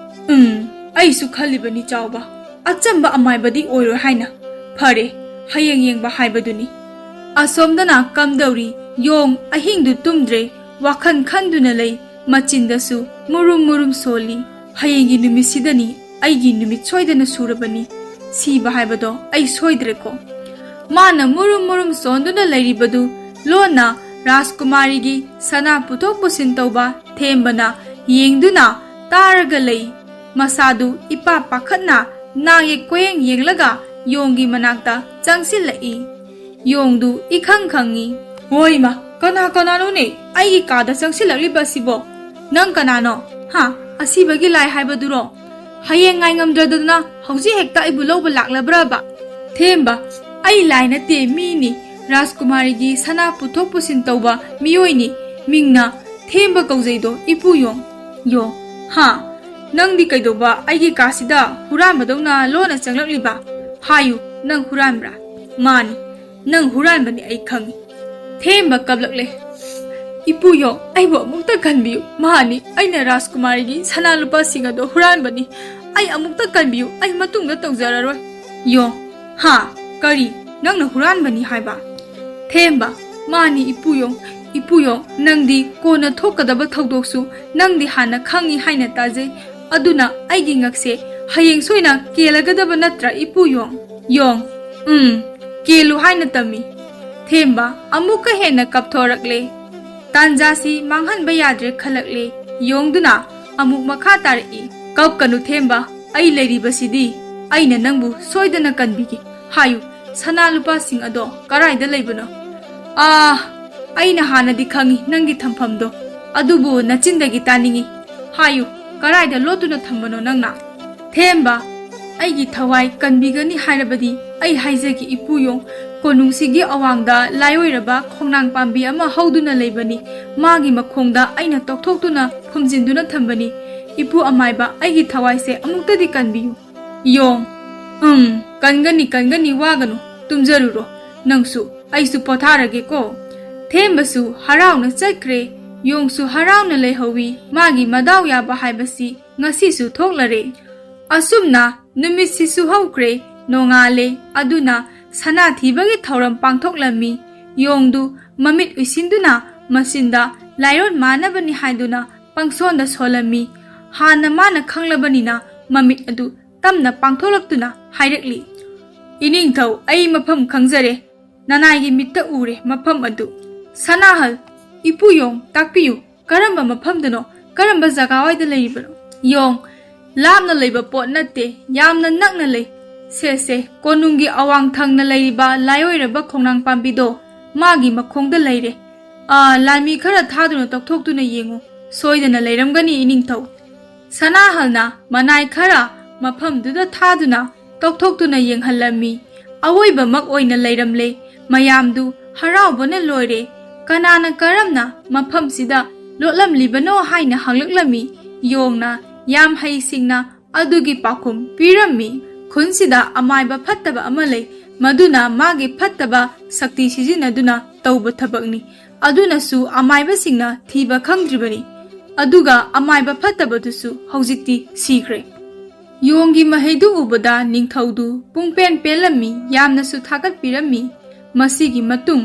"ꯎꯝ, ꯑꯩꯁꯨ ꯈꯜꯂꯤꯕꯅꯤ ꯆꯥꯎꯕ, ꯑꯆꯝꯕ ꯑꯃꯥꯏꯕꯗꯤ ꯑꯣꯏꯔꯣꯏ ꯍꯥꯏꯅ꯫ ꯐꯔꯦ, ꯍꯌꯦꯡ ꯌꯦꯡꯕ ꯍꯥꯏꯕꯗꯨꯅꯤ꯫ ꯑꯁꯣꯝꯗꯅ ꯀꯝꯗꯧꯔꯤ? ꯌꯣꯡ ꯑꯍꯤꯡꯗꯨ ꯇꯨꯝꯗ꯭ꯔꯦ, ꯋꯥꯈꯜ ꯈꯟꯗꯨꯅ ꯂꯩ, ꯃꯆꯤꯟꯗꯁꯨ ꯃꯨꯔꯨꯝ ꯃꯨꯔꯨꯝ ꯁꯣꯜꯂꯤ꯫ "ꯍꯌꯦꯡꯒꯤ ꯅꯨꯃꯤꯠꯁꯤꯗꯅꯤ ꯑꯩꯒꯤ ꯅꯨꯃꯤꯠ ꯁꯣꯏꯗꯅ ꯁꯨꯔꯕꯅꯤ꯫ ꯁꯤꯕ ꯍꯥꯏꯕꯗꯣ ꯑꯩ ꯁꯣꯏꯗ꯭ꯔꯦꯀꯣ?" ꯃꯥꯅ ꯃꯨꯔꯨꯝ ꯃꯨꯔꯨꯝ ꯁꯣꯟꯗꯨꯅ ꯂꯩꯔꯤꯕꯗꯨ ꯂꯣꯟꯅ ꯔꯥꯖꯀꯨꯃꯥꯔꯤꯒꯤ ꯁꯅꯥ ꯄꯨꯊꯣꯛ ꯄꯨꯁꯤꯟ ꯇꯧꯕ ꯊꯦꯝꯕꯅ ꯌꯦꯡꯗꯨꯅ ꯇꯥꯔꯒ ꯂꯩ꯫ ꯃꯁꯥꯗꯨ ꯏꯄꯥ ꯄꯥꯈꯠꯅ ꯅꯥꯌꯦꯛ ꯀꯣꯌꯦꯡ ꯌꯦꯡꯂꯒ ꯌꯣꯡꯒꯤ ꯃꯅꯥꯛꯇ ꯆꯪꯁꯤꯜꯂꯛꯏ꯫ ꯌꯣꯡꯗꯨ ꯏꯈꯪ ꯈꯪꯉꯤ꯫ "ꯍꯣꯏꯃ, ꯀꯅꯥ ꯀꯅꯥꯅꯣꯅꯦ ꯑꯩꯒꯤ ꯀꯥꯗ ꯆꯪꯁꯤꯜꯂꯛꯂꯤꯕ ꯑꯁꯤꯕꯣ? ꯅꯪ ꯀꯅꯥꯅꯣ? ꯍꯥ? ꯑꯁꯤꯕꯒꯤ ꯂꯥꯏ ꯍꯥꯏꯕꯗꯨꯔꯣ? ꯍꯌꯦꯡ ꯉꯥꯏ ꯉꯝꯗ꯭ꯔꯗꯅ ꯍꯧꯖꯤꯛ ꯍꯦꯛꯇ ꯑꯩꯕꯨ ꯂꯧꯕ ꯂꯥꯛꯂꯕ꯭ꯔꯕ?" ꯊꯦꯝꯕ, "ꯑꯩ ꯂꯥꯏ ꯅꯠꯇꯦ, ꯃꯤꯅꯤ꯫ ꯔꯥꯖꯀꯨꯃꯥꯔꯤꯒꯤ ꯁꯅꯥ ꯄꯨꯊꯣꯛ ꯄꯨꯁꯤꯟ ꯇꯧꯕ ꯃꯤꯑꯣꯏꯅꯤ꯫ ꯃꯤꯡꯅ ꯊꯦꯝꯕ ꯀꯧꯖꯩꯗꯣ, ꯏꯄꯨ ꯌꯣꯡ꯫" "ꯌꯣꯡ? ꯍꯥ? ꯅꯪꯗꯤ ꯀꯩꯗꯧꯕ ꯑꯩꯒꯤ ꯀꯥꯁꯤꯗ ꯍꯨꯔꯥꯟꯕꯗꯧꯅ ꯂꯣꯟꯅ ꯆꯪꯂꯛꯂꯤꯕ? ꯍꯥꯏꯌꯨ, ꯅꯪ ꯍꯨꯔꯥꯟꯕ꯭ꯔꯥ?" "ꯃꯥꯅꯤ, ꯅꯪ ꯍꯨꯔꯥꯟꯕꯅꯤ, ꯑꯩ ꯈꯪꯉꯤ꯫" ꯊꯦꯝꯕ ꯀꯞꯂꯛꯂꯦ꯫ "ꯏꯄꯨ ꯌꯣꯡ, ꯑꯩꯕꯨ ꯑꯃꯨꯛꯇ ꯀꯟꯕꯤꯌꯨ꯫ ꯃꯥꯅꯤ, ꯑꯩꯅ ꯔꯥꯖꯀꯨꯃꯥꯔꯤꯒꯤ ꯁꯅꯥ ꯂꯨꯄꯥꯁꯤꯡ ꯑꯗꯣ ꯍꯨꯔꯥꯟꯕꯅꯤ꯫ ꯑꯩ ꯑꯃꯨꯛꯇ ꯀꯟꯕꯤꯌꯨ, ꯑꯩ ꯃꯇꯨꯡꯗ ꯇꯧꯖꯔꯔꯣꯏ꯫" "ꯌꯣꯡ, ꯍꯥ? ꯀꯔꯤ? ꯅꯪꯅ ꯍꯨꯔꯥꯟꯕꯅꯤ ꯍꯥꯏꯕ?" ꯊꯦꯝꯕ, "ꯃꯥꯅꯤ, ꯏꯄꯨ ꯌꯣꯡ꯫ ꯏꯄꯨ ꯌꯣꯡ, ꯅꯪꯗꯤ ꯀꯣꯟꯅ ꯊꯣꯛꯀꯗꯕ ꯊꯧꯗꯣꯛꯁꯨ ꯅꯪꯗꯤ ꯍꯥꯟꯅ ꯈꯪꯏ ꯍꯥꯏꯅ ꯇꯥꯖꯩ꯫ ꯑꯗꯨꯅ ꯑꯩꯒꯤ ꯉꯛꯁꯦ ꯍꯌꯦꯡ ꯁꯣꯏꯅ ꯀꯦꯜꯂꯒꯗꯕ ꯅꯠꯇ꯭ꯔꯥ, ꯏꯄꯨ ꯌꯣꯡ?" "ꯌꯣꯡ, ꯎꯝ, ꯀꯦꯜꯂꯨ ꯍꯥꯏꯅ ꯇꯝꯃꯤ꯫" ꯊꯦꯝꯕ ꯑꯃꯨꯛꯀ ꯍꯦꯟꯅ ꯀꯞꯊꯣꯔꯛꯂꯦ꯫ ꯇꯥꯟꯖꯥꯁꯤ ꯃꯥꯡꯍꯟꯕ ꯌꯥꯗ꯭ꯔꯦ ꯈꯜꯂꯛꯂꯦ꯫ ꯌꯣꯡꯗꯨꯅ ꯑꯃꯨꯛ ꯃꯈꯥ ꯇꯥꯔꯛꯏ, "ꯀꯞꯀꯅꯨ ꯊꯦꯝꯕ, ꯑꯩ ꯂꯩꯔꯤꯕꯁꯤꯗꯤ꯫ ꯑꯩꯅ ꯅꯪꯕꯨ ꯁꯣꯏꯗꯅ ꯀꯟꯕꯤꯒꯦ꯫ ꯍꯥꯏꯌꯨ, ꯁꯅꯥ ꯂꯨꯄꯥꯁꯤꯡ ꯑꯗꯣ ꯀꯔꯥꯏꯗ ꯂꯩꯕꯅꯣ?" "ꯑꯥ, ꯑꯩꯅ ꯍꯥꯟꯅꯗꯤ ꯈꯪꯏ ꯅꯪꯒꯤ ꯊꯝꯐꯝꯗꯣ, ꯑꯗꯨꯕꯨ ꯅꯆꯤꯟꯗꯒꯤ ꯇꯥꯅꯤꯡꯏ꯫ ꯍꯥꯏꯌꯨ, ꯀꯔꯥꯏꯗ ꯂꯣꯠꯇꯨꯅ ꯊꯝꯕꯅꯣ ꯅꯪꯅ?" ꯊꯦꯝꯕ, "ꯑꯩꯒꯤ ꯊꯋꯥꯏ ꯀꯟꯕꯤꯒꯅꯤ ꯍꯥꯏꯔꯕꯗꯤ ꯑꯩ ꯍꯥꯏꯖꯒꯦ, ꯏꯄꯨ ꯌꯣꯡ꯫ ꯀꯣꯅꯨꯡꯁꯤꯒꯤ ꯑꯋꯥꯡꯗ ꯂꯥꯏꯑꯣꯏꯔꯕ ꯈꯣꯡꯅꯥꯡ ꯄꯥꯝꯕꯤ ꯑꯃ ꯍꯧꯗꯨꯅ ꯂꯩꯕꯅꯤ꯫ ꯃꯥꯒꯤ ꯃꯈꯣꯡꯗ ꯑꯩꯅ ꯇꯧꯊꯣꯛꯇꯨꯅ ꯐꯨꯝꯖꯤꯟꯗꯨꯅ ꯊꯝꯕꯅꯤ꯫ ꯏꯄꯨ ꯑꯃꯥꯏꯕ, ꯑꯩꯒꯤ ꯊꯋꯥꯏꯁꯦ ꯑꯃꯨꯛꯇꯗꯤ ꯀꯟꯕꯤꯌꯨ꯫" "ꯌꯣꯡ, ꯎꯝ, ꯀꯟꯒꯅꯤ, ꯀꯟꯒꯅꯤ, ꯋꯥꯒꯅꯨ, ꯇꯨꯝꯖꯔꯨꯔꯣ ꯅꯪꯁꯨ, ꯑꯩꯁꯨ ꯄꯣꯊꯥꯔꯒꯦꯀꯣ꯫" ꯊꯦꯝꯕꯁꯨ ꯍꯔꯥꯎꯅ ꯆꯠꯈ꯭ꯔꯦ꯫ ꯌꯣꯡꯁꯨ ꯍꯔꯥꯎꯅ ꯂꯩꯍꯧꯋꯤ꯫ ꯃꯥꯒꯤ ꯃꯗꯥꯎ ꯌꯥꯕ ꯍꯥꯏꯕꯁꯤ ꯉꯁꯤꯁꯨ ꯊꯣꯛꯂꯔꯦ꯫ ꯑꯁꯨꯝꯅ ꯅꯨꯃꯤꯠꯁꯤꯁꯨ ꯍꯧꯈ꯭ꯔꯦ, ꯅꯣꯡꯉꯥꯜꯂꯦ꯫ ꯑꯗꯨꯅ ꯁꯅꯥ ꯊꯤꯕꯒꯤ ꯊꯧꯔꯝ ꯄꯥꯡꯊꯣꯛꯂꯝꯃꯤ꯫ ꯌꯣꯡꯗꯨ ꯃꯃꯤꯠ ꯎꯏꯁꯤꯟꯗꯨꯅ ꯃꯆꯤꯟꯗ ꯂꯥꯏꯔꯣꯟ ꯃꯥꯟꯅꯕꯅꯤ ꯍꯥꯏꯗꯨꯅ ꯄꯪꯁꯣꯟꯗ ꯁꯣꯜꯂꯝꯃꯤ꯫ ꯍꯥꯟꯅ ꯃꯥꯅ ꯈꯪꯂꯕꯅꯤꯅ ꯃꯃꯤꯠ ꯑꯗꯨ ꯇꯝꯅ ꯄꯥꯡꯊꯣꯛꯂꯛꯇꯨꯅ ꯍꯥꯏꯔꯛꯂꯤ, "ꯏꯅꯤꯡꯊꯧ, ꯑꯩ ꯃꯐꯝ ꯈꯪꯖꯔꯦ꯫ ꯅꯅꯥꯏꯒꯤ ꯃꯤꯠꯇ ꯎꯔꯦ ꯃꯐꯝ ꯑꯗꯨ꯫" ꯁꯅꯥꯍꯜ, "ꯏꯄꯨ ꯌꯣꯡ, ꯇꯥꯛꯄꯤꯌꯨ, ꯀꯔꯝꯕ ꯃꯐꯝꯗꯅꯣ? ꯀꯔꯝꯕ ꯖꯒꯥꯋꯥꯏꯗ ꯂꯩꯔꯤꯕꯅꯣ?" ꯌꯣꯡ, "ꯂꯥꯞꯅ ꯂꯩꯕ ꯄꯣꯠ ꯅꯠꯇꯦ, ꯌꯥꯝꯅ ꯅꯛꯅ ꯂꯩ꯫ ꯁꯦ, ꯁꯦ, ꯀꯣꯅꯨꯡꯒꯤ ꯑꯋꯥꯡ ꯊꯪꯅ ꯂꯩꯔꯤꯕ ꯂꯥꯏꯑꯣꯏꯔꯕ ꯈꯣꯡꯅꯥꯡ ꯄꯥꯝꯕꯤꯗꯣ, ꯃꯥꯒꯤ ꯃꯈꯣꯡꯗ ꯂꯩꯔꯦ꯫ ꯑꯥ, ꯂꯥꯟꯃꯤ ꯈꯔ ꯊꯥꯗꯨꯅ ꯇꯧꯊꯣꯛꯇꯨꯅ ꯌꯦꯡꯉꯨ, ꯁꯣꯏꯗꯅ ꯂꯩꯔꯝꯒꯅꯤ, ꯏꯅꯤꯡꯊꯧ꯫" ꯁꯅꯥꯍꯜꯅ ꯃꯅꯥꯏ ꯈꯔ ꯃꯐꯝꯗꯨꯗ ꯊꯥꯗꯨꯅ ꯇꯧꯊꯣꯛꯇꯨꯅ ꯌꯦꯡꯍꯜꯂꯝꯃꯤ꯫ ꯑꯋꯣꯏꯕꯃꯛ ꯑꯣꯏꯅ ꯂꯩꯔꯝꯂꯦ꯫ ꯃꯌꯥꯝꯗꯨ ꯍꯔꯥꯎꯕꯅ ꯂꯣꯏꯔꯦ꯫ ꯀꯅꯥꯅ ꯀꯔꯝꯅ ꯃꯐꯝꯁꯤꯗ ꯂꯣꯠꯂꯝꯂꯤꯕꯅꯣ ꯍꯥꯏꯅ ꯍꯪꯂꯛꯂꯝꯃꯤ꯫ ꯌꯣꯡꯅ ꯌꯥꯝ ꯍꯩꯁꯤꯡꯅ ꯑꯗꯨꯒꯤ ꯄꯥꯎꯈꯨꯝ ꯄꯤꯔꯝꯃꯤ꯫ ꯈꯨꯟꯁꯤꯗ ꯑꯃꯥꯏꯕ ꯐꯠꯇꯕ ꯑꯃ ꯂꯩ, ꯃꯗꯨꯅ ꯃꯥꯒꯤ ꯐꯠꯇꯕ ꯁꯛꯇꯤ ꯁꯤꯖꯤꯟꯅꯗꯨꯅ ꯇꯧꯕ ꯊꯕꯛꯅꯤ꯫ ꯑꯗꯨꯅꯁꯨ ꯑꯃꯥꯏꯕꯁꯤꯡꯅ ꯊꯤꯕ ꯈꯪꯗ꯭ꯔꯤꯕꯅꯤ꯫ ꯑꯗꯨꯒ ꯑꯃꯥꯏꯕ ꯐꯠꯇꯕꯗꯨꯁꯨ ꯍꯧꯖꯤꯛꯇꯤ ꯁꯤꯈ꯭ꯔꯦ꯫ ꯌꯣꯡꯒꯤ ꯃꯍꯩꯗꯨ ꯎꯕꯗ ꯅꯤꯡꯊꯧꯗꯨ ꯄꯨꯡꯄꯦꯟ ꯄꯦꯜꯂꯝꯃꯤ, ꯌꯥꯝꯅꯁꯨ ꯊꯥꯒꯠꯄꯤꯔꯝꯃꯤ꯫ ꯃꯁꯤꯒꯤ ꯃꯇꯨꯡ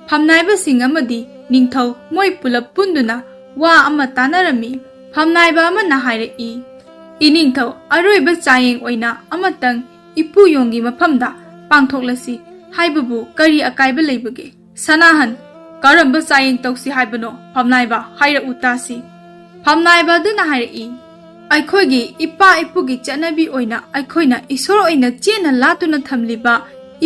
ꯐꯝꯅꯥꯏꯕꯁꯤꯡ ꯑꯃꯗꯤ ꯅꯤꯡꯊꯧ ꯃꯣꯏ ꯄꯨꯂꯞ ꯄꯨꯟꯗꯨꯅ ꯋꯥ ꯑꯃ ꯇꯥꯟꯅꯔꯝꯃꯤ꯫ ꯐꯝꯅꯥꯏꯕ ꯑꯃꯅ ꯍꯥꯏꯔꯛꯏ, "ꯏꯅꯤꯡꯊꯧ, ꯑꯔꯣꯏꯕ ꯆꯥꯌꯦꯡ ꯑꯣꯏꯅ ꯑꯃꯇꯪ ꯏꯄꯨ ꯌꯣꯡꯒꯤ ꯃꯐꯝꯗ ꯄꯥꯡꯊꯣꯛꯂꯁꯤ ꯍꯥꯏꯕꯕꯨ ꯀꯔꯤ ꯑꯀꯥꯏꯕ ꯂꯩꯕꯒꯦ?" ꯁꯅꯥꯍꯟ, "ꯀꯔꯝꯕ ꯆꯥꯌꯦꯡ ꯇꯧꯁꯤ ꯍꯥꯏꯕꯅꯣ, ꯐꯝꯅꯥꯏꯕ? ꯍꯥꯏꯔꯛꯎ ꯇꯥꯁꯤ꯫" ꯐꯝꯅꯥꯏꯕ ꯑꯗꯨꯅ ꯍꯥꯏꯔꯛꯏ, "ꯑꯩꯈꯣꯏꯒꯤ ꯏꯄꯥ ꯏꯄꯨꯒꯤ ꯆꯠꯅꯕꯤ ꯑꯣꯏꯅ ꯑꯩꯈꯣꯏꯅ ꯏꯁꯣꯔ ꯑꯣꯏꯅ ꯆꯦꯠꯅ ꯂꯥꯠꯇꯨꯅ ꯊꯝꯂꯤꯕ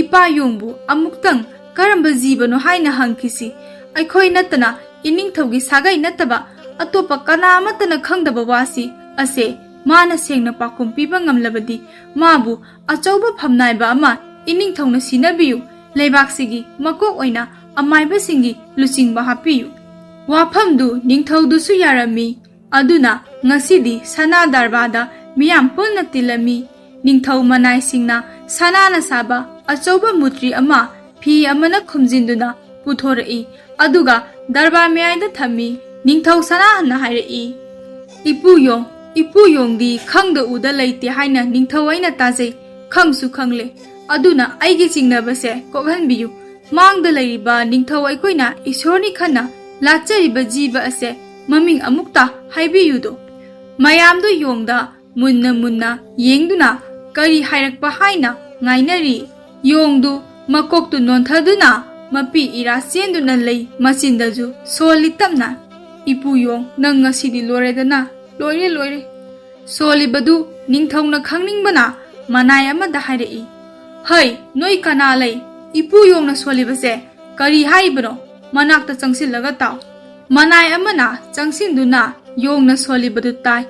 ꯏꯄꯥ ꯌꯣꯡꯕꯨ ꯑꯃꯨꯛꯇꯪ ꯀꯔꯝꯕ ꯖꯤꯕꯅꯣ ꯍꯥꯏꯅ ꯍꯪꯈꯤꯁꯤ꯫ ꯑꯩꯈꯣꯏ ꯅꯠꯇꯅ ꯏꯅꯤꯡꯊꯧꯒꯤ ꯁꯥꯒꯩ ꯅꯠꯇꯕ ꯑꯇꯣꯞꯄ ꯀꯅꯥ ꯑꯃꯠꯇꯅ ꯈꯪꯗꯕ ꯋꯥꯁꯤ ꯑꯁꯦ ꯃꯥꯅ ꯁꯦꯡꯅ ꯄꯥꯎꯈꯨꯝ ꯄꯤꯕ ꯉꯝꯂꯕꯗꯤ ꯃꯥꯕꯨ ꯑꯆꯧꯕ ꯐꯝꯅꯥꯏꯕ ꯑꯃ ꯏꯅꯤꯡꯊꯧꯅ ꯁꯤꯟꯅꯕꯤꯌꯨ, ꯂꯩꯕꯥꯛꯁꯤꯒꯤ ꯃꯀꯣꯛ ꯑꯣꯏꯅ ꯑꯃꯥꯏꯕꯁꯤꯡꯒꯤ ꯂꯨꯆꯤꯡꯕ ꯍꯥꯞꯄꯤꯌꯨ꯫" ꯋꯥꯐꯝꯗꯨ ꯅꯤꯡꯊꯧꯗꯨꯁꯨ ꯌꯥꯔꯝꯃꯤ꯫ ꯑꯗꯨꯅ ꯉꯁꯤꯗꯤ ꯁꯅꯥ ꯗꯔꯕꯥꯔꯗ ꯃꯤꯌꯥꯝ ꯄꯨꯟꯅ ꯇꯤꯜꯂꯝꯃꯤ꯫ ꯅꯤꯡꯊꯧ ꯃꯅꯥꯏꯁꯤꯡꯅ ꯁꯅꯥꯅ ꯁꯥꯕ ꯑꯆꯧꯕ ꯃꯨꯇ꯭ꯔꯤ ꯑꯃ ꯐꯤ ꯑꯃꯅ ꯈꯨꯝꯖꯤꯟꯗꯨꯅ ꯄꯨꯊꯣꯔꯛꯏ꯫ ꯑꯗꯨꯒ ꯗꯔꯕꯥꯔ ꯃꯌꯥꯏꯗ ꯊꯝꯃꯤ꯫ ꯅꯤꯡꯊꯧ ꯁꯅꯥꯍꯟꯅ ꯍꯥꯏꯔꯛꯏ, "ꯏꯄꯨ ꯌꯣꯡ, ꯏꯄꯨ ꯌꯣꯡꯗꯤ ꯈꯪꯗ ꯎꯗ ꯂꯩꯇꯦ ꯍꯥꯏꯅ ꯅꯤꯡꯊꯧ ꯑꯩꯅ ꯇꯥꯖꯩ, ꯈꯪꯁꯨ ꯈꯪꯂꯦ꯫ ꯑꯗꯨꯅ ꯑꯩꯒꯤ ꯆꯤꯡꯅꯕꯁꯦ ꯀꯣꯛꯍꯟꯕꯤꯌꯨ꯫ ꯃꯥꯡꯗ ꯂꯩꯔꯤꯕ ꯅꯤꯡꯊꯧ ꯑꯩꯈꯣꯏꯅ ꯏꯁꯣꯔꯅꯤ ꯈꯟꯅ ꯂꯥꯠꯆꯔꯤꯕ ꯖꯤꯕ ꯑꯁꯦ ꯃꯃꯤꯡ ꯑꯃꯨꯛꯇ ꯍꯥꯏꯕꯤꯌꯨꯗꯣ꯫ ꯃꯌꯥꯝꯗꯣ ꯌꯣꯡꯗ ꯃꯨꯟꯅ ꯃꯨꯟꯅ ꯌꯦꯡꯗꯨꯅ ꯀꯔꯤ ꯍꯥꯏꯔꯛꯄ ꯍꯥꯏꯅ ꯉꯥꯏꯅꯔꯤ꯫ ꯌꯣꯡꯗꯨ ꯃꯀꯣꯛꯇꯨ ꯅꯣꯟꯊꯗꯨꯅ ꯃꯄꯤ ꯏꯔꯥ ꯆꯦꯟꯗꯨꯅ ꯂꯩ꯫ ꯃꯆꯤꯟꯗꯁꯨ ꯁꯣꯜꯂꯤ ꯇꯞꯅ, "ꯏꯄꯨ ꯌꯣꯡ, ꯅꯪ ꯉꯁꯤꯗꯤ ꯂꯣꯏꯔꯦꯗꯅ, ꯂꯣꯏꯔꯦ, ꯂꯣꯏꯔꯦ꯫" ꯁꯣꯜꯂꯤꯕꯗꯨ ꯅꯤꯡꯊꯧꯅ ꯈꯪꯅꯤꯡꯕꯅ ꯃꯅꯥꯏ ꯑꯃꯗ ꯍꯥꯏꯔꯛꯏ, "ꯍꯩ, ꯅꯣꯏ ꯀꯅꯥ ꯂꯩ? ꯏꯄꯨ ꯌꯣꯡꯅ ꯁꯣꯜꯂꯤꯕꯁꯦ ꯀꯔꯤ ꯍꯥꯏꯔꯤꯕꯅꯣ? ꯃꯅꯥꯛꯇ ꯆꯪꯁꯤꯜꯂꯒ ꯇꯥꯎ꯫" ꯃꯅꯥꯏ ꯑꯃꯅ ꯆꯪꯁꯤꯟꯗꯨꯅ ꯌꯣꯡꯅ ꯁꯣꯜꯂꯤꯕꯗꯨ ꯇꯥꯏ꯫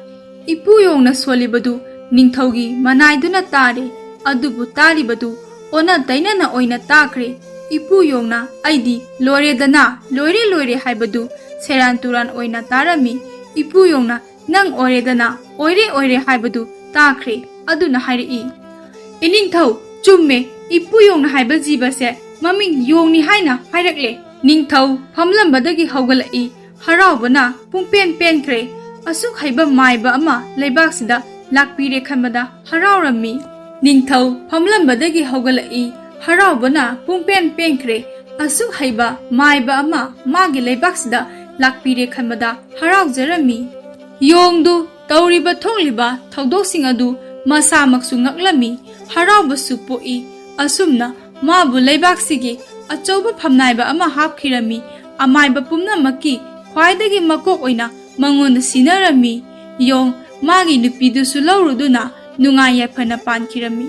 ꯏꯄꯨ ꯌꯣꯡꯅ ꯁꯣꯜꯂꯤꯕꯗꯨ ꯅꯤꯡꯊꯧꯒꯤ ꯃꯅꯥꯏꯗꯨꯅ ꯇꯥꯔꯦ꯫ ꯑꯗꯨꯕꯨ ꯇꯥꯔꯤꯕꯗꯨ ꯑꯣꯟꯅ ꯇꯩꯅꯅ ꯑꯣꯏꯅ ꯇꯥꯈ꯭ꯔꯦ꯫ ꯏꯄꯨ ꯌꯣꯡꯅ "ꯑꯩꯗꯤ ꯂꯣꯏꯔꯦꯗꯅ, ꯂꯣꯏꯔꯦ, ꯂꯣꯏꯔꯦ" ꯍꯥꯏꯕꯗꯨ ꯁꯦꯔꯥꯟ ꯇꯨꯔꯥꯟ ꯑꯣꯏꯅ ꯇꯥꯔꯝꯃꯤ꯫ ꯏꯄꯨ ꯌꯣꯡꯅ "ꯅꯪ ꯑꯣꯏꯔꯦꯗꯅ, ꯑꯣꯏꯔꯦ, ꯑꯣꯏꯔꯦ" ꯍꯥꯏꯕꯗꯨ ꯇꯥꯈ꯭ꯔꯦ꯫ ꯑꯗꯨꯅ ꯍꯥꯏꯔꯛꯏ, "ꯏꯅꯤꯡꯊꯧ, ꯆꯨꯝꯃꯦ, ꯏꯄꯨ ꯌꯣꯡꯅ ꯍꯥꯏꯕ ꯖꯤꯕꯁꯦ ꯃꯃꯤꯡ ꯌꯣꯡꯅꯤ ꯍꯥꯏꯅ ꯍꯥꯏꯔꯛꯂꯦ꯫" ꯅꯤꯡꯊꯧ ꯐꯝꯂꯝꯕꯗꯒꯤ ꯍꯧꯒꯠꯂꯛꯏ꯫ ꯍꯔꯥꯎꯕꯅ ꯄꯨꯡꯄꯦꯟ ꯄꯦꯟꯈ꯭ꯔꯦ꯫ ꯑꯁꯨꯛ ꯍꯩꯕ ꯃꯥꯏꯕ ꯑꯃ ꯂꯩꯕꯥꯛꯁꯤꯗ ꯂꯥꯛꯄꯤꯔꯦ ꯈꯟꯕꯗ ꯍꯔꯥꯎꯔꯝꯃꯤ꯫ ꯅꯤꯡꯊꯧ ꯐꯝꯂꯝꯕꯗꯒꯤ ꯍꯧꯒꯠꯂꯛꯏ꯫ ꯍꯔꯥꯎꯕꯅ ꯄꯨꯡꯄꯦꯟ ꯄꯦꯟꯈ꯭ꯔꯦ꯫ ꯑꯁꯨꯛ ꯍꯩꯕ ꯃꯥꯏꯕ ꯑꯃ ꯃꯥꯒꯤ ꯂꯩꯕꯥꯛꯁꯤꯗ ꯂꯥꯛꯄꯤꯔꯦ ꯈꯟꯕꯗ ꯍꯔꯥꯎꯖꯔꯝꯃꯤ꯫ ꯌꯣꯡꯗꯨ ꯇꯧꯔꯤꯕ ꯊꯣꯛꯂꯤꯕ ꯊꯧꯗꯣꯛꯁꯤꯡ ꯑꯗꯨ ꯃꯁꯥꯃꯛꯁꯨ ꯉꯛꯂꯝꯃꯤ, ꯍꯔꯥꯎꯕꯁꯨ ꯄꯣꯛꯏ꯫ ꯑꯁꯨꯝꯅ ꯃꯥꯕꯨ ꯂꯩꯕꯥꯛꯁꯤꯒꯤ ꯑꯆꯧꯕ ꯐꯝꯅꯥꯏꯕ ꯑꯃ ꯍꯥꯞꯈꯤꯔꯝꯃꯤ꯫ ꯑꯃꯥꯏꯕ ꯄꯨꯝꯅꯃꯛꯀꯤ ꯈ꯭ꯋꯥꯏꯗꯒꯤ ꯃꯀꯣꯛ ꯑꯣꯏꯅ ꯃꯉꯣꯟꯗ ꯁꯤꯟꯅꯔꯝꯃꯤ꯫ ꯌꯣꯡ ꯃꯥꯒꯤ ꯅꯨꯄꯤꯗꯨꯁꯨ ꯂꯧꯔꯨꯗꯨꯅ ꯅꯨꯡꯉꯥꯏ ꯌꯥꯏꯐꯅ ꯄꯥꯟꯈꯤꯔꯝꯃꯤ꯫